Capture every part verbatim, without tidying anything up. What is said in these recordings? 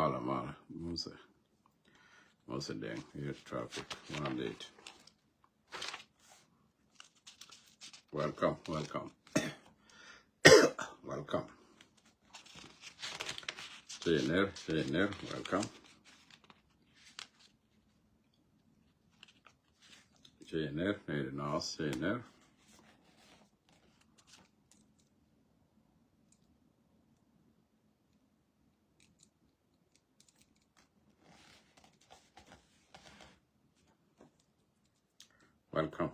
Mala, mala. Mose. Mose Deng, air traffic. One eight. Welcome, welcome. Welcome. Cɛ yɛ ner, cɛ yɛ ner, welcome. Cɛ yɛ ner, ner nas, cɛ yɛ ner. Welcome.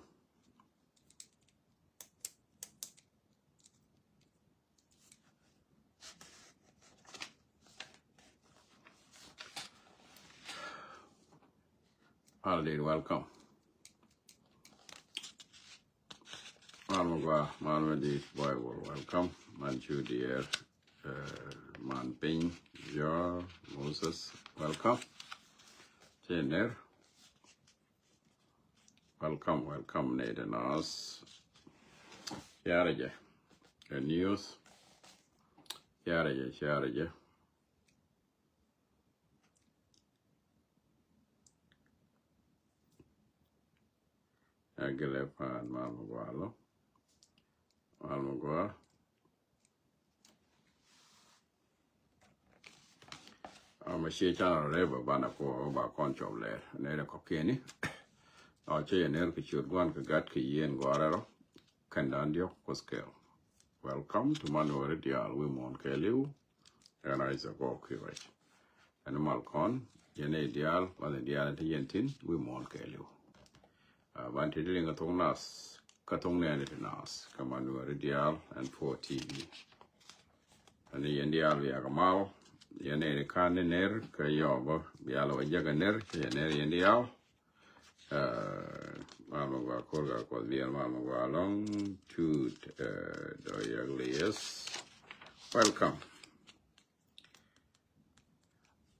Aldi, welcome. Malma Gua, Malma di Bible, welcome. Man Chu Dier, uh, Man Piny, Jor, Moses, welcome. Cɛ ner. Welcome, welcome, Nate Nas. Ciarɛ jɛ. Ɛ news. Ciarɛ jɛ, ciarɛ jɛ. Agilɛ pan Malma Gua lɔ. Malma Gua. Ama cie canɛ rɔ rɛy bä banɛ kuɔ ba kɔn cɔp lɛr. Nɛ rɛ kɔkiɛni. Ɔ cɛ yɛ ner kɛ ciöt guan kɛ gat kɛ yien guarɛ rɔ. Kɛn dan diɔk kuɔth kɛl. Welcome to Manuel dial wi muɔn kɛliw. Ɛn a is a kɔ kiwɛc. Ɛn mal kɔn yɛn ɛ dial, banɛ dial ti yɛn tin wi muɔn kɛliw. Ban ti di liŋ kä thok nas, kä thok nɛɛni ti nas, kä Manuel dial ɛn puɔ T V. Ani yɛn diaal bia kɛ mal, yɛn nɛy ti kan ni ner kä yɔbä bia lɛ wä jɛ kɛ ner, cɛ yɛn ner yɛn diaal. Mal mɛ gua kor ga kɔth biɛl, mal mɛ gua lɔŋ tut, dɔ yɛk li yes. Welcome.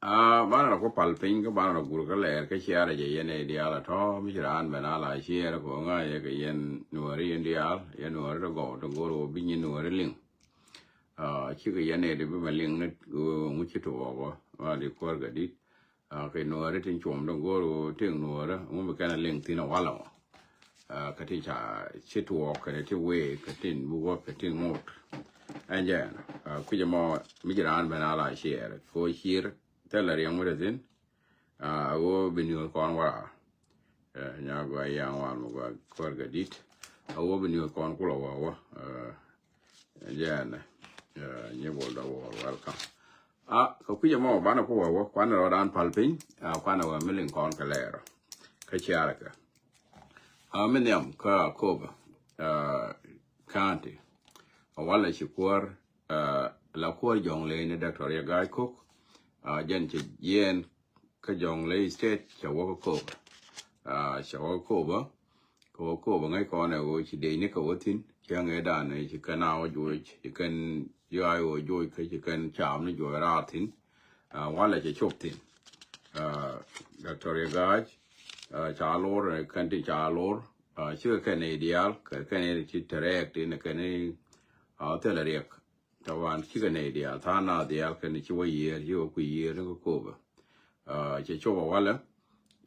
Aa, banɛ rɔ ku pal piny kä banɛ rɔ gur kä lɛɛr kä ciarɛ jɛ yɛn ɛ diaal a tɔ mi ci raan ben a la ciɛɛr kɛ ŋa yɛ kɛ yɛn nuɔri yɛn diaal, yɛn nuɔri ti gɔw ti go̱r wä bi nyin nuɔri liŋ. Aa, cikɛ yɛn ɛ di bi mɛ liŋ ni ŋu ci tuɔɔk wä ma di kuäär kɛ dit. Aa, kɛ nuɔri tin cuɔm ti go̱r wä tiŋ nuɔri ŋu bi kɛn a liŋ thin a walɛ wä. Aa, kä ti ca ci tuɔɔk kɛnɛ ti wee kɛ tin bi wä kɛ tin ŋot. Ɛn jɛn, aa, kui̱cɛ mɔ mi ci raan ben a la ciɛɛr ko ciir thilɛ riɛŋ mi te thin. Aa, a ɣöö bi niöör kɔn wä raa. Aa, nya gɔaa yaŋ wan mi gɔaa kuäär kɛ dit. A ɣöö bi niöör kɔn kulɛ wä wä. Aa, ɛn jɛn, aa, nyi bol dɔ wä welcome. Aa, kɛ kui̱cɛ mɔ banɛ ku wä wä kuanɛ rɔ daan pal piny. Aa, kuanɛ wä mi liŋ kɔn kɛ lɛɛr kä ciarɛ kɛ. Aa, mi nhiam kä Akobo, aa, County. A walɛ ci kuäär, aa, la kuäär jɔ̱ŋ ley ni Doctor Riek Gai Kok. Aa, jɛn ci jiɛɛn kä jɔ̱ŋ ley state cɛ wä kä Akobo. Aa, cɛ wä kä Akobo. Kɛ wä Akobo ŋäc kɔn ɛ ɣöö ci dec ni kɛ wä thi̱n. Cɛ ŋëë dan ɛ ci kɛn a wä juɔc, ci kɛn jiaac wä juɔc kä ci kɛn caam ni juɔc raar thi̱n. Aa, walɛ cɛ cop thi̱n. Aa, Doctor Riek Gai, aa, ca lor, aa, kɛn ti ca lor. Aa, cikɛ kɛn i̱ diaal, kɛ kɛn i̱ ti tɛrɛɛk ti ni kɛn i̱, aa, thilɛ riɛk. Taban cikɛ nɛy diaal, tha̱a̱ŋ naath diaal kɛn ci wä yiëër, ci wä kui̱ yiëër ni kä Akobo. Aa, cɛ cop a walɛ,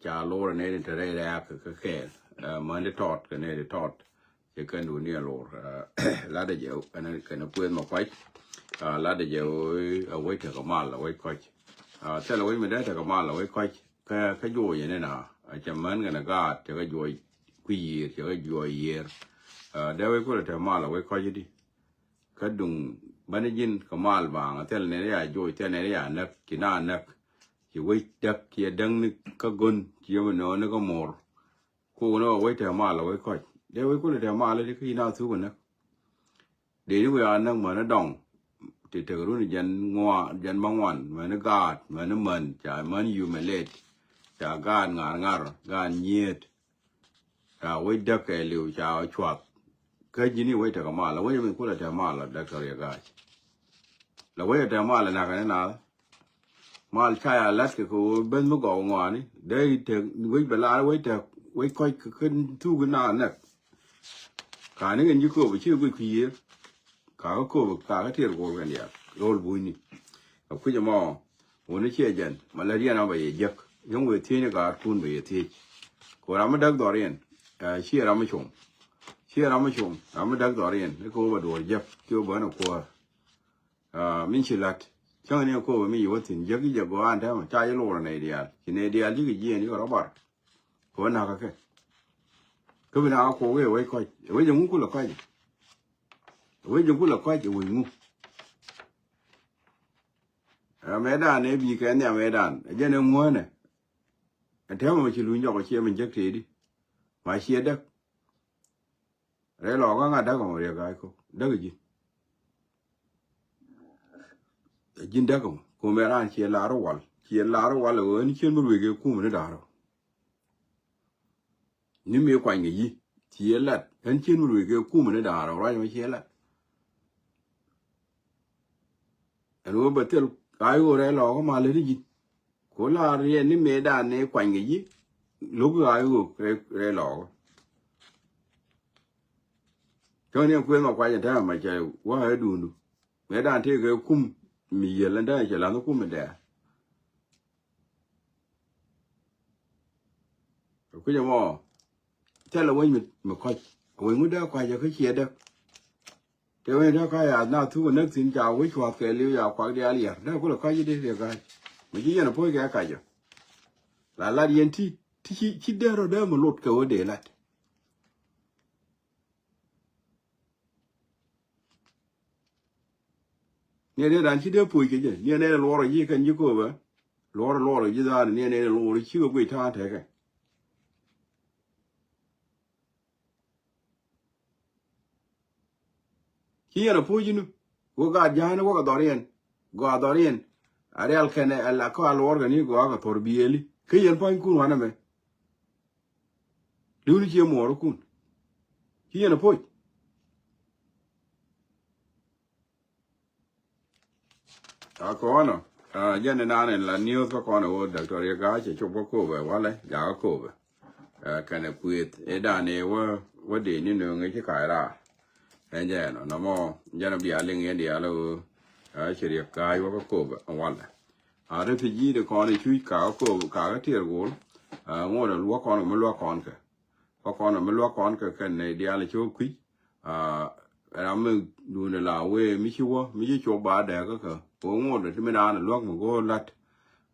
ca lor nɛy ni tɛrɛɛk kä kɛɛl. Aa, mäni tɔt kɛ nɛy ti tɔt. Cɛ kɛn duni a lor, aa, latdɛ jɛ, ɛn kɛn kueth ma kuac. Aa, latdɛ jɛ ɣöö a wec tekɛ mal a wec kɔc. Aa, thilɛ wec mi dee tekɛ mal a wec kɔc. Kä, kä juɔc ɛn ɛn a, a cɛ män kɛn a gaat, cɛ kɛ juɔc kui̱ yiëër, cɛ kɛ juɔc yiëër. Aa, dee wec kulɛ tekɛ mal a wec kɔc i̱di. Kä duŋ bäni ji̱n kɛ mal baaŋ, a thil nɛn i̱ a juɔc, thil nɛn i̱ a näk, ci na näk. Ci wec däk, ci a däk ni kä gön, ci yom inɔɔni kä mor. Kokni wä wec tɛɛ mal a wec kɔc. Dee wec kulɛ tɛɛ mal i̱di kä ci na thuk inäk. Dee ni wec a näk mäni dɔŋ. Ti tek run jɛn ŋuan, jɛn bä ŋuan, mäni gaat, mäni män, ca män humiliate. Ca gaat ŋa̱r ŋa̱r, gaat nyiet. Ca wec däk kɛ liw, ca cuath. Kä ji̱n i̱ wec tekɛ mal, wec mi kulɛ tɛɛ mal a Doctor Riek Gai. La wec a tɛɛ mal a nakä ni naath. Mal ca ya la̱t kɛ kɛ ɣöö ben mi gɔw ŋɔaani. Dee i̱ tek wec bɛ lar wec tek wec kɔc kɛ kɛ thuk na näk. Ka̱n ni kɛn ji̱ Akobo ci guic kui̱ yiëër. Kakä Akobo kakä tiɛɛr go̱o̱r kɛn diaal. Ro̱l bunyni. A kui̱c ɛmɔ. Wuni ciɛ jɛn ma lät yɛn a bɛ yɛ jiäk. Yäŋ wëë thiec ni gaatkun bɛ yɛ thiec. Kɛ ɣöö ram mi däk dhɔriɛn, ɛ, ciɛ ram mi com. Ciɛ ram mi com, ram mi däk dhɔriɛn ni kɛ ɣöö bɛ duɔ̱ɔ̱r jiäk, kɛ ɣöö bɛ ni kuäär. Ɛ, min ci la̱t. Cäŋ ni kɛ ɣöö bɛ mi yi wä thi̱n jiäk i̱ jɛ gɔaa ɛn täämɛ ca ji̱ luɔr nɛy diaal. Ci nɛy diaal ji̱ kɛ jiɛɛn i̱ kɛ rɔ bar. Kɛ ɣöö na̱kä kɛ. Kä bi na kɛ kuɔk i̱ ɛ wec kɔc. Ɛ wec ɛŋu kulɛ kɔc. Ɛ wec ɛŋu kulɛ kɔc ɛ wec ŋu. Ɛ, mëëdan ɛ bi kɛ nhiam mëëdan. Ɛ jɛn ɛ ŋuänɛ. Ɛ täämɛ mɛ ci luny jɔk ɛ ciɛ min jek tëëdi. Ma ciɛ däk. Rɛy lɔɔkä ŋa däk ɛmɔ riɛk ga̱a̱c kɔk. Däk ɛ ji̱n. Ɛ ji̱n däk ɛmɔ. Kumɛ raan ciɛ lar wal. Ciɛ lar wal ɛ ɣöö ɛn cien mi ruëëk ɛ kumɛ ni da̱a̱r ɔ. Ni mëë kuany kɛ yi̱. Ciɛ lat. Ɛn cien mi ruëëk ɛ kumɛ ni da̱a̱r ɔ. Ruac ɛmɔ ciɛ lat. Ɛn ɣöö bɛ thil ɣaac ɣöö rɛy lɔɔkä ma lät i̱ ji̱n. Ku la riɛn ni mëëdan ni kuany kɛ ji̱. Lo̱k ɣaac ɣöö rɛy, rɛy lɔɔkä. Cäŋ ni kuëth ma kuac ɛn täämɛ ma cɛ wä ɣä duundu. Mëëdan tëëkɛ kum mi yiël ɛn täämɛ cɛ la̱th kum mi dɛɛ. Kui̱c ɛmɔ. Thilɛ wec mi, mi kɔc. Wec ŋut dee kuac ɛ kä ciɛ däk. Tëë wec dee kɔc a na thuk ɛ näk thi̱n ca wec cua̱th kɛ li̱w ca kuak diaal yär. Dee kulɛ kɔc i̱ dee riɛk ga̱a̱c. Mi ci yɛn ɛ puɔ̱c kɛ kac ɔ. La lat yɛn ti, ti ci, ci dee rɔ dee mi lot kɛ wä dee lat. Ni ɛn ëë dan ci dee puɔ̱c kɛ jɛ. Ni ɛn ëë luɔrɔ ji̱ kɛn ji̱ kööbä. Luɔrɔ luɔrɔ ji̱ dhaani ni ɛn ëë luɔrɔ cikɛ guic ta̱a̱ tɛkɛ. Ci yɛn a puɔ̱c inɔ. Wä gaat ja̱a̱ni wä kɛ dhɔriɛn. Gɔaa dhɔriɛn. A rial kɛnɛ a la kä a luɔr kɛ ni gɔaa kɛ thor biëëli. Kä yɛn pua̱nykun wanɛ mɛ. Li̱wni ciɛ muɔɔrikun. Ci yɛn a puɔ̱c. A kɔnɔ, a, jɛn ni naan in la news kä kɔnɔ wä Doctor Riek Gai cɛ cop kä Akobo walɛ, jakä Akobo. A, kɛnɛ kuëth, ɛ dan ɛ wä, wä dee ni nööŋ ɛ ci ka̱a̱c raar. Ɛn jɛ ɛnɔ, nɔmɔ, jɛn a bia liŋ yɛn diaal ɛ wä, a, ci Riek Gai wä kä Akobo walɛ. A, refugee di kɔn i̱ cuc kakä Akobo, kakä Tiɛɛr Gol, a, ŋot a luäk kɔn kɛ mi luäk kɔn kɛ. Kä kɔn mi luäk kɔn kɛ kɛn nɛy diaal cä kui̱c. A, ram mi duundɛ la wee mi ci wä, mi ci cop ba dɛɛkä kɛ. Kɛ ŋot ti mi naan luäk mi go̱o̱r la̱t.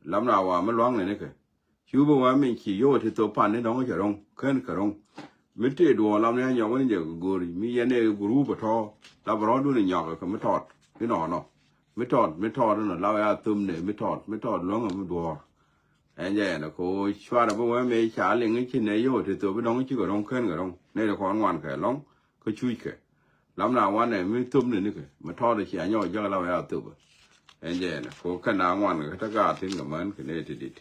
Lam na wa mi lua̱ŋ nɛ ni kɛ. Ci wä bi wä min ci yio̱w ti thop pan ni dɔ̱ŋ cɛ ro̱ŋ, ken kɛ ro̱ŋ. Mi tëë duɔ̱ɔ̱ŋ lam ni a nyɔk ni jɛ kɛ go̱o̱r, mi yɛn ɛ gurup ɛ tɔ̱. La bi rɔ̱ɔ̱dun ɛ nyɔk kɛ mi tɔt. Inɔnɔ. Mi tɔt, mi tɔt inɔ, la wee a thop nɛ, mi tɔt, mi tɔt luäŋ ɛ mi duɔ̱ɔ̱r. Ɛn jɛ ɛn kɛ ɣöö cuarɛ bi wee mëë ca liŋ i̱ ci nɛ yio̱w ti thop i̱ dɔ̱ŋ cikɛ ro̱ŋ ken kɛ ro̱ŋ. Nɛ ti kɔn ŋuan kɛ lɔ̱ŋ kä cuc kɛ. Lam na wanɛ mi thop ni nikɛ mi tɔɔt i̱ cia nyɔk jäk lam ya thop. Ɛn jɛ ɛn kɛ ɣöö kɛn na ŋuan kɛ kä te gaat thi̱n kɛ män kɛ nɛ ti dit.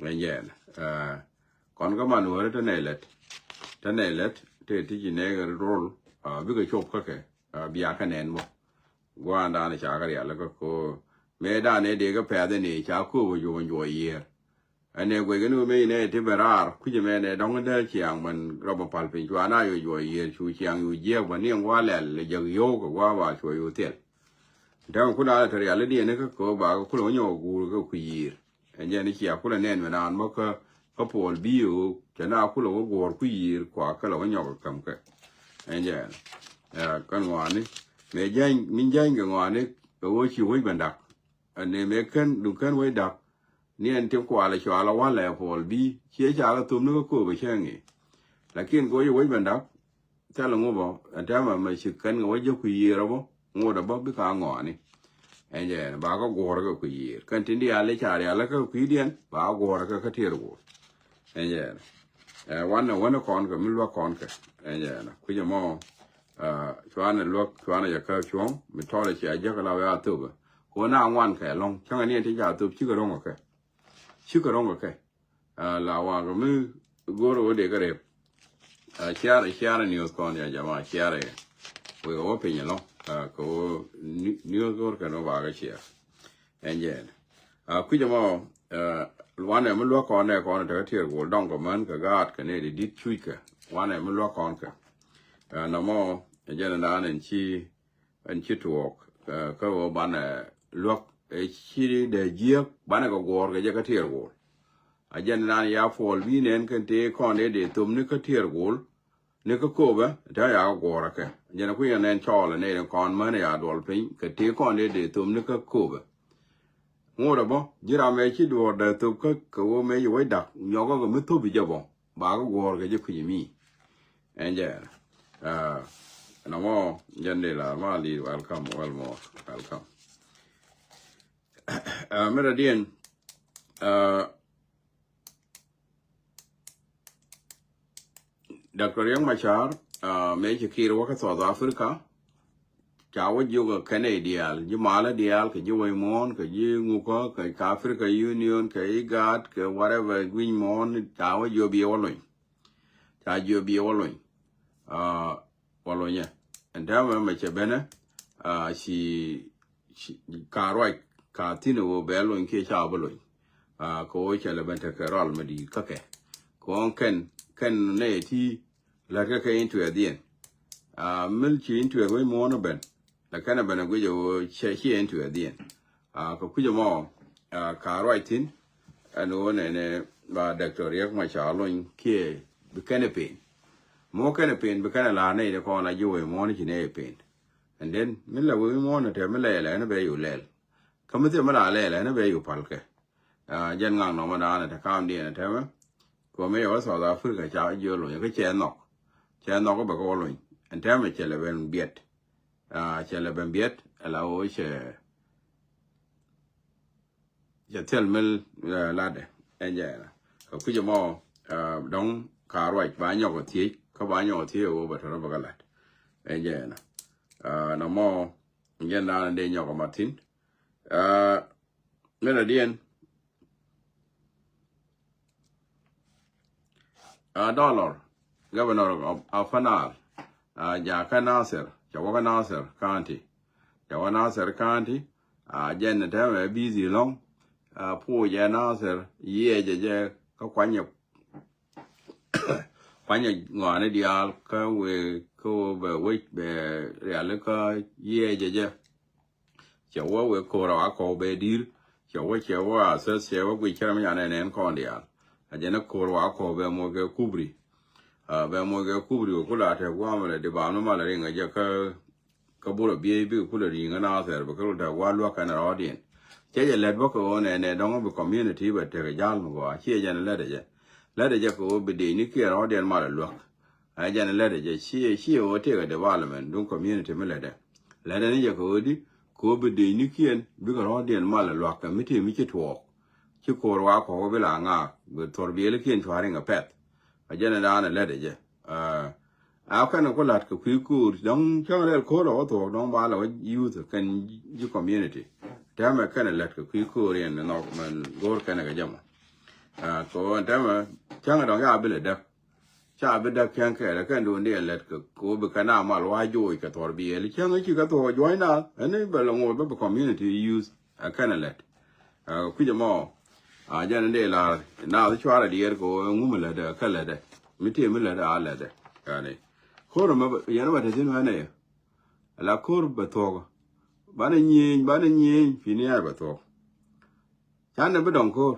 Ɛn jɛ ɛn, ɛ, kɔn kä man wääri te nɛy lät. Te nɛy lät te ti ci nɛɛk rol, a, bikɛ cop kä kɛ. A, bia kä nɛn bä. Gua̱a̱ndan ca kä rial kä ko. Mëëdan ëë dee kä pɛ̈th ni ca Akobo juɔ̱k juɔ̱k yiëër. Ɛn ëë guec kɛ ni wä mëë nɛ ti ben raar kui̱c ɛmɛ nɛ dɔ̱ŋ dee ciaŋ mɛn rɔb ɛ pal piny cua na yɔ juɔ̱k yiëër cu ciaŋ yu jiɛɛk bä ni ɛn gua̱a̱ lɛl lɛ jek yio̱w kɛ gua̱a̱ ba cuɔ yu thil. Däŋ ku na lɛ te rial i̱ diɛn ni kä ko ba kä kulɛ wä nyɔk guur kä kui̱ yiëër. Ɛn jɛ ni cia kulɛ nɛn mi naan bä kä, kä Puɔl Bi̱i̱ ɣöö cɛ na kulɛ wä guɔ̱ɔ̱r kui̱ yiëër kua kä lɛ wä nyɔk kä käm kɛ. Ɛn jɛ ɛn, ɛ, kɛn ŋɔaani mëë jäny, min jäny kɛ ŋɔaani kɛ ɣöö ci wec ben da̱k. Ɛn ni mëë kɛn duŋ kɛn wec da̱k. Ni ɛn ti kualɛ cualɛ walɛ Puɔl Bi̱i̱ ciɛ ca kɛ thom ni kä kööp ɛ cäŋ i̱. Lakin kɛ ɣöö ci wec ben da̱k. Thilɛ ŋu bä ɛn täämɛ mɛ ci kɛn kɛ wä jiäk kui̱ yiëër ɛ bä ŋot ɛ bä bikɛ a ŋɔaani. Ɛn jɛ ɛn ba kä guɔ̱ɔ̱r kɛ kui̱ yiëër kɛn tin diaal i̱ ca rial kä kui̱diɛn ba kä guɔ̱ɔ̱r kɛ kä Tiɛɛr Gol. Ɛn jɛ ɛn, ɛ, wanɛ wanɛ kɔn kɛ mi luäk kɔn kɛ. Ɛn jɛ ɛn kui̱c ɛmɔ, ɛ, cuanɛ luäk cuanɛ jɛ kä cuɔ̱ŋ mi tɔɔlɛ cia jiäk la wee a thop ɛ. Kɛ wä na ŋuan kɛ lɔ̱ŋ cäŋɛ ni ɛn ti ca thop cikɛ ro̱ŋ kɛ kɛ. Cikɛ ro̱ŋ kɛ kɛ. A, la waŋ kɛ mi go̱o̱r wä dee kä rep. A, ciarɛ, ciarɛ news kɔn ya jama, ciarɛ. Wek wä piny ɛlɔ̱ŋ. A, kɛ wä ni-, news go̱o̱r kɛn wä ba kä ciar. Ɛn jɛ ɛn. A, kui̱c ɛmɔ, a, wanɛ mi luäk kɔn nɛ kɔn tekɛ Tiɛɛr Gol dɔŋ kɛ män kɛ gaat kɛ nɛ di dit cuc kɛ. Wanɛ mi luäk kɔn kɛ. A, nɔmɔ, ɛ jɛn ɛn daan ɛn ci ɛn ci tuɔɔk, ɛ, kä ɣöö banɛ luäk, ɛ ci dee jiäk banɛ kɛ guɔ̱ɔ̱r kɛ jɛ kä tiɛɛr guɔ̱ɔ̱r. A jɛn nan ya puɔl bi nɛn kɛn tëë kɔn dee dee thom ni kä tiɛɛr guɔ̱ɔ̱r ni kä köpɛ tɛ ya kɛ guɔ̱ɔ̱r kɛ jɛn ku yɛn nɛn cɔɔl ɛ nɛy kɔn män ya duɔl piny kɛ tëë kɔn dee dee thom ni kä köpɛ. Ŋot ɛ bä ji̱ ram ɛ ci duɔ̱ɔ̱r dee thop kä kɛ wä mɛ ci wec dak nyɔkä kɛ mi thop i̱ jɛ bä ba kɛ guɔ̱ɔ̱r kɛ jɛ kui̱c mi. Ɛn jɛ nɔmɔ jɛn di la ma li welcome well more welcome. Mɛ rɛ diɛn Doctor Riek Machar mëë ci kir wä kä South Africa. Ca wä jiök ɛ kɛn ɛ diaal ji̱ malä diaal kɛ ji̱ wec muɔ̱ɔ̱n kɛ ji̱ ŋukä kɛ Africa Union kɛ IGAD kɛ whatever gui̱ny muɔ̱ɔ̱n ca wä jiök biɛ wä lony. Ca jiök biɛ wä lony. Wä lonyɛ ɛn täämɛ mɛ cɛ benɛ ci ka ruac ka thi̱n ɛ wä bɛ lony kiɛ ca wä bä lony. Kɛ wä cɛ lɛ ben tekɛ rɔl mɛ di̱i̱t kä kɛ kɛ ɣän kɛn kɛn nɛ ti lät kä kɛ in tuɛɛth yɛn. Mil ci in tuɛɛth wec muɔ̱ɔ̱n ɛ ben lɛ kɛn ɛ ben ɛ guic ɛ wä cɛ ci in tuɛɛth yɛn. Kɛ kui̱c ɛmɔ ka ruac thi̱n ɛn ɣöö nɛnɛ ba Doctor Riek Machar lony kiɛ bi kɛn ɛ pen. Mɔ kɛn ɛ pen bi kɛn ɛ la̱r nɛy ti kɔn a ji̱ wec muɔ̱ɔ̱n ci nɛy ɛ pen. And then mi lɛ wec muɔ̱ɔ̱n ɛ tɛ mi lɛ yɛ lɛ ɛn ɛ bɛ yo̱ lɛl. Kä mi thil mi la lɛl ɛn ɛ bɛ yo̱ pal kɛ. Jɛn ŋaŋ nɔmɔ daanɛ te kaam diɛn ɛ tɛmɛ. Kɛ mi yɛ wä South Africa ca jiö lony kä cɛ nhɔk. Cɛ nhɔk bɛ kɛ wä lony ɛn tɛmɛ cɛ lɛ ben biɛt. Cɛ lɛ ben biɛt ɛ la wä cɛ cɛ thil mil ladɛ ɛn jɛ ɛn kɛ kui̱c ɛmɔ. Dɔ̱ŋ ka ruac ba nyɔk ɛ thiec kä ba nyɔk ɛ thiec ɛ wä bɛ tɔrɔ bɛ kɛ lat ɛn jɛ ɛn nɔmɔ. Jɛn daanɛ dee nyɔk ɛ mat thi̱n. Min a diɛn a Dollar, Governor of Upper Nile, a jakä Nasir, ca wäkä Nasir County, ca wä Nasir County. A jɛn tɛmɛ busy lɔŋ. A puɔcɛ Nasir yiɛcɛ jɛ kä kuanyɛ kuanyɛ ŋɔaani diaal kä wëë kä wëë bɛ wec bɛ rialikä yiɛcɛ jɛ. Cɛ wä wëë ko̱r a wakɔw bɛ di̱r. Cɛ wä cɛ wä a thäth cɛ wä guic cɛ rɛ mi nyanɛ nɛn kɔn diaal. A jɛn ɛ ko̱r a wakɔw bɛ moc kɛ kubri. Bɛ moc kɛ kubri wä kula tɛ guamɛ lɛ di bam ni mal riŋ a jɛ kä kä burɛ biey bikɛ kulɛ ri̱i̱ŋ ɛ Nathɛr bɛ kɛ rul tɛ gua̱a̱r luäk kɛn rɔɔdiɛn. Cɛ jɛ lɛt bä kɛ ɣöö nɛnɛ dɔ̱ŋ bi community bɛ tekɛ ja̱l mi gɔaa ciɛ jɛn lɛt ɛ jɛ. Lɛt ɛ jɛ kɛ ɣöö bi dec ni kiɛ rɔɔdiɛn mal ɛ luäk. Ɛ jɛn lɛt ɛ jɛ ciɛ ciɛ ɣöö tekɛ development duŋ community mi lɛt ɛ. Lɛt ɛ ni jɛ kɛ ɣöö di kɛ ɣöö bi dec ni kiɛn bikɛ rɔɔdiɛn mal ɛ luäk kɛ mi tëë mi ci tuɔɔk. Ci ko̱r wa kɔk bi la ŋaak bi thor biɛli kiɛn cua̱riŋ ɛ pɛth. A jɛn ɛ daanɛ lɛt ɛ jɛ. A kɛn ku lat kɛ kui̱ ko̱o̱r dɔ̱ŋ cäŋ rɛl ko̱o̱r ɛ wä thuɔ̱k dɔ̱ŋ ba lɛ wä youth kɛn ji̱ community. Tɛmɛ kɛn ɛ lät kɛ kui̱ ko̱o̱r yɛn ni nhɔk mɛn go̱o̱r kɛn ɛ kɛ jɛ mɔ. Kɛ wä tɛmɛ cäŋ dɔ̱ŋ ca bi lɛ däk. Ca bi däk cäŋ kɛɛl kɛn duun di ɛ lät kɛ ko̱o̱r bi kɛn a mal wa joc kɛ thuɔ̱r bi yɛl cäŋ ci kɛ thuɔ̱k juɔ̱cna ɛn ni bɛ lɛ ŋo̱o̱r bä bi community youth. Ɛ kɛn ɛ lät. Kui̱c ɛmɔ a jɛn in dee la̱r naath cuarɛ diɛɛr kɛ ɣöö ɛŋu mi lätdɛ kä lätdɛ mi tëë mi lätdɛ a lätdɛ. Yani ko̱r ɛmɛ yɛn ɛmɛ te thi̱n wɛnɛ yɛ. Ala ko̱r bɛ thuɔ̱k banɛ nyieny banɛ nyieny pi̱ni a bɛ thuɔ̱k. Canɛ bi dɔŋ ko̱r.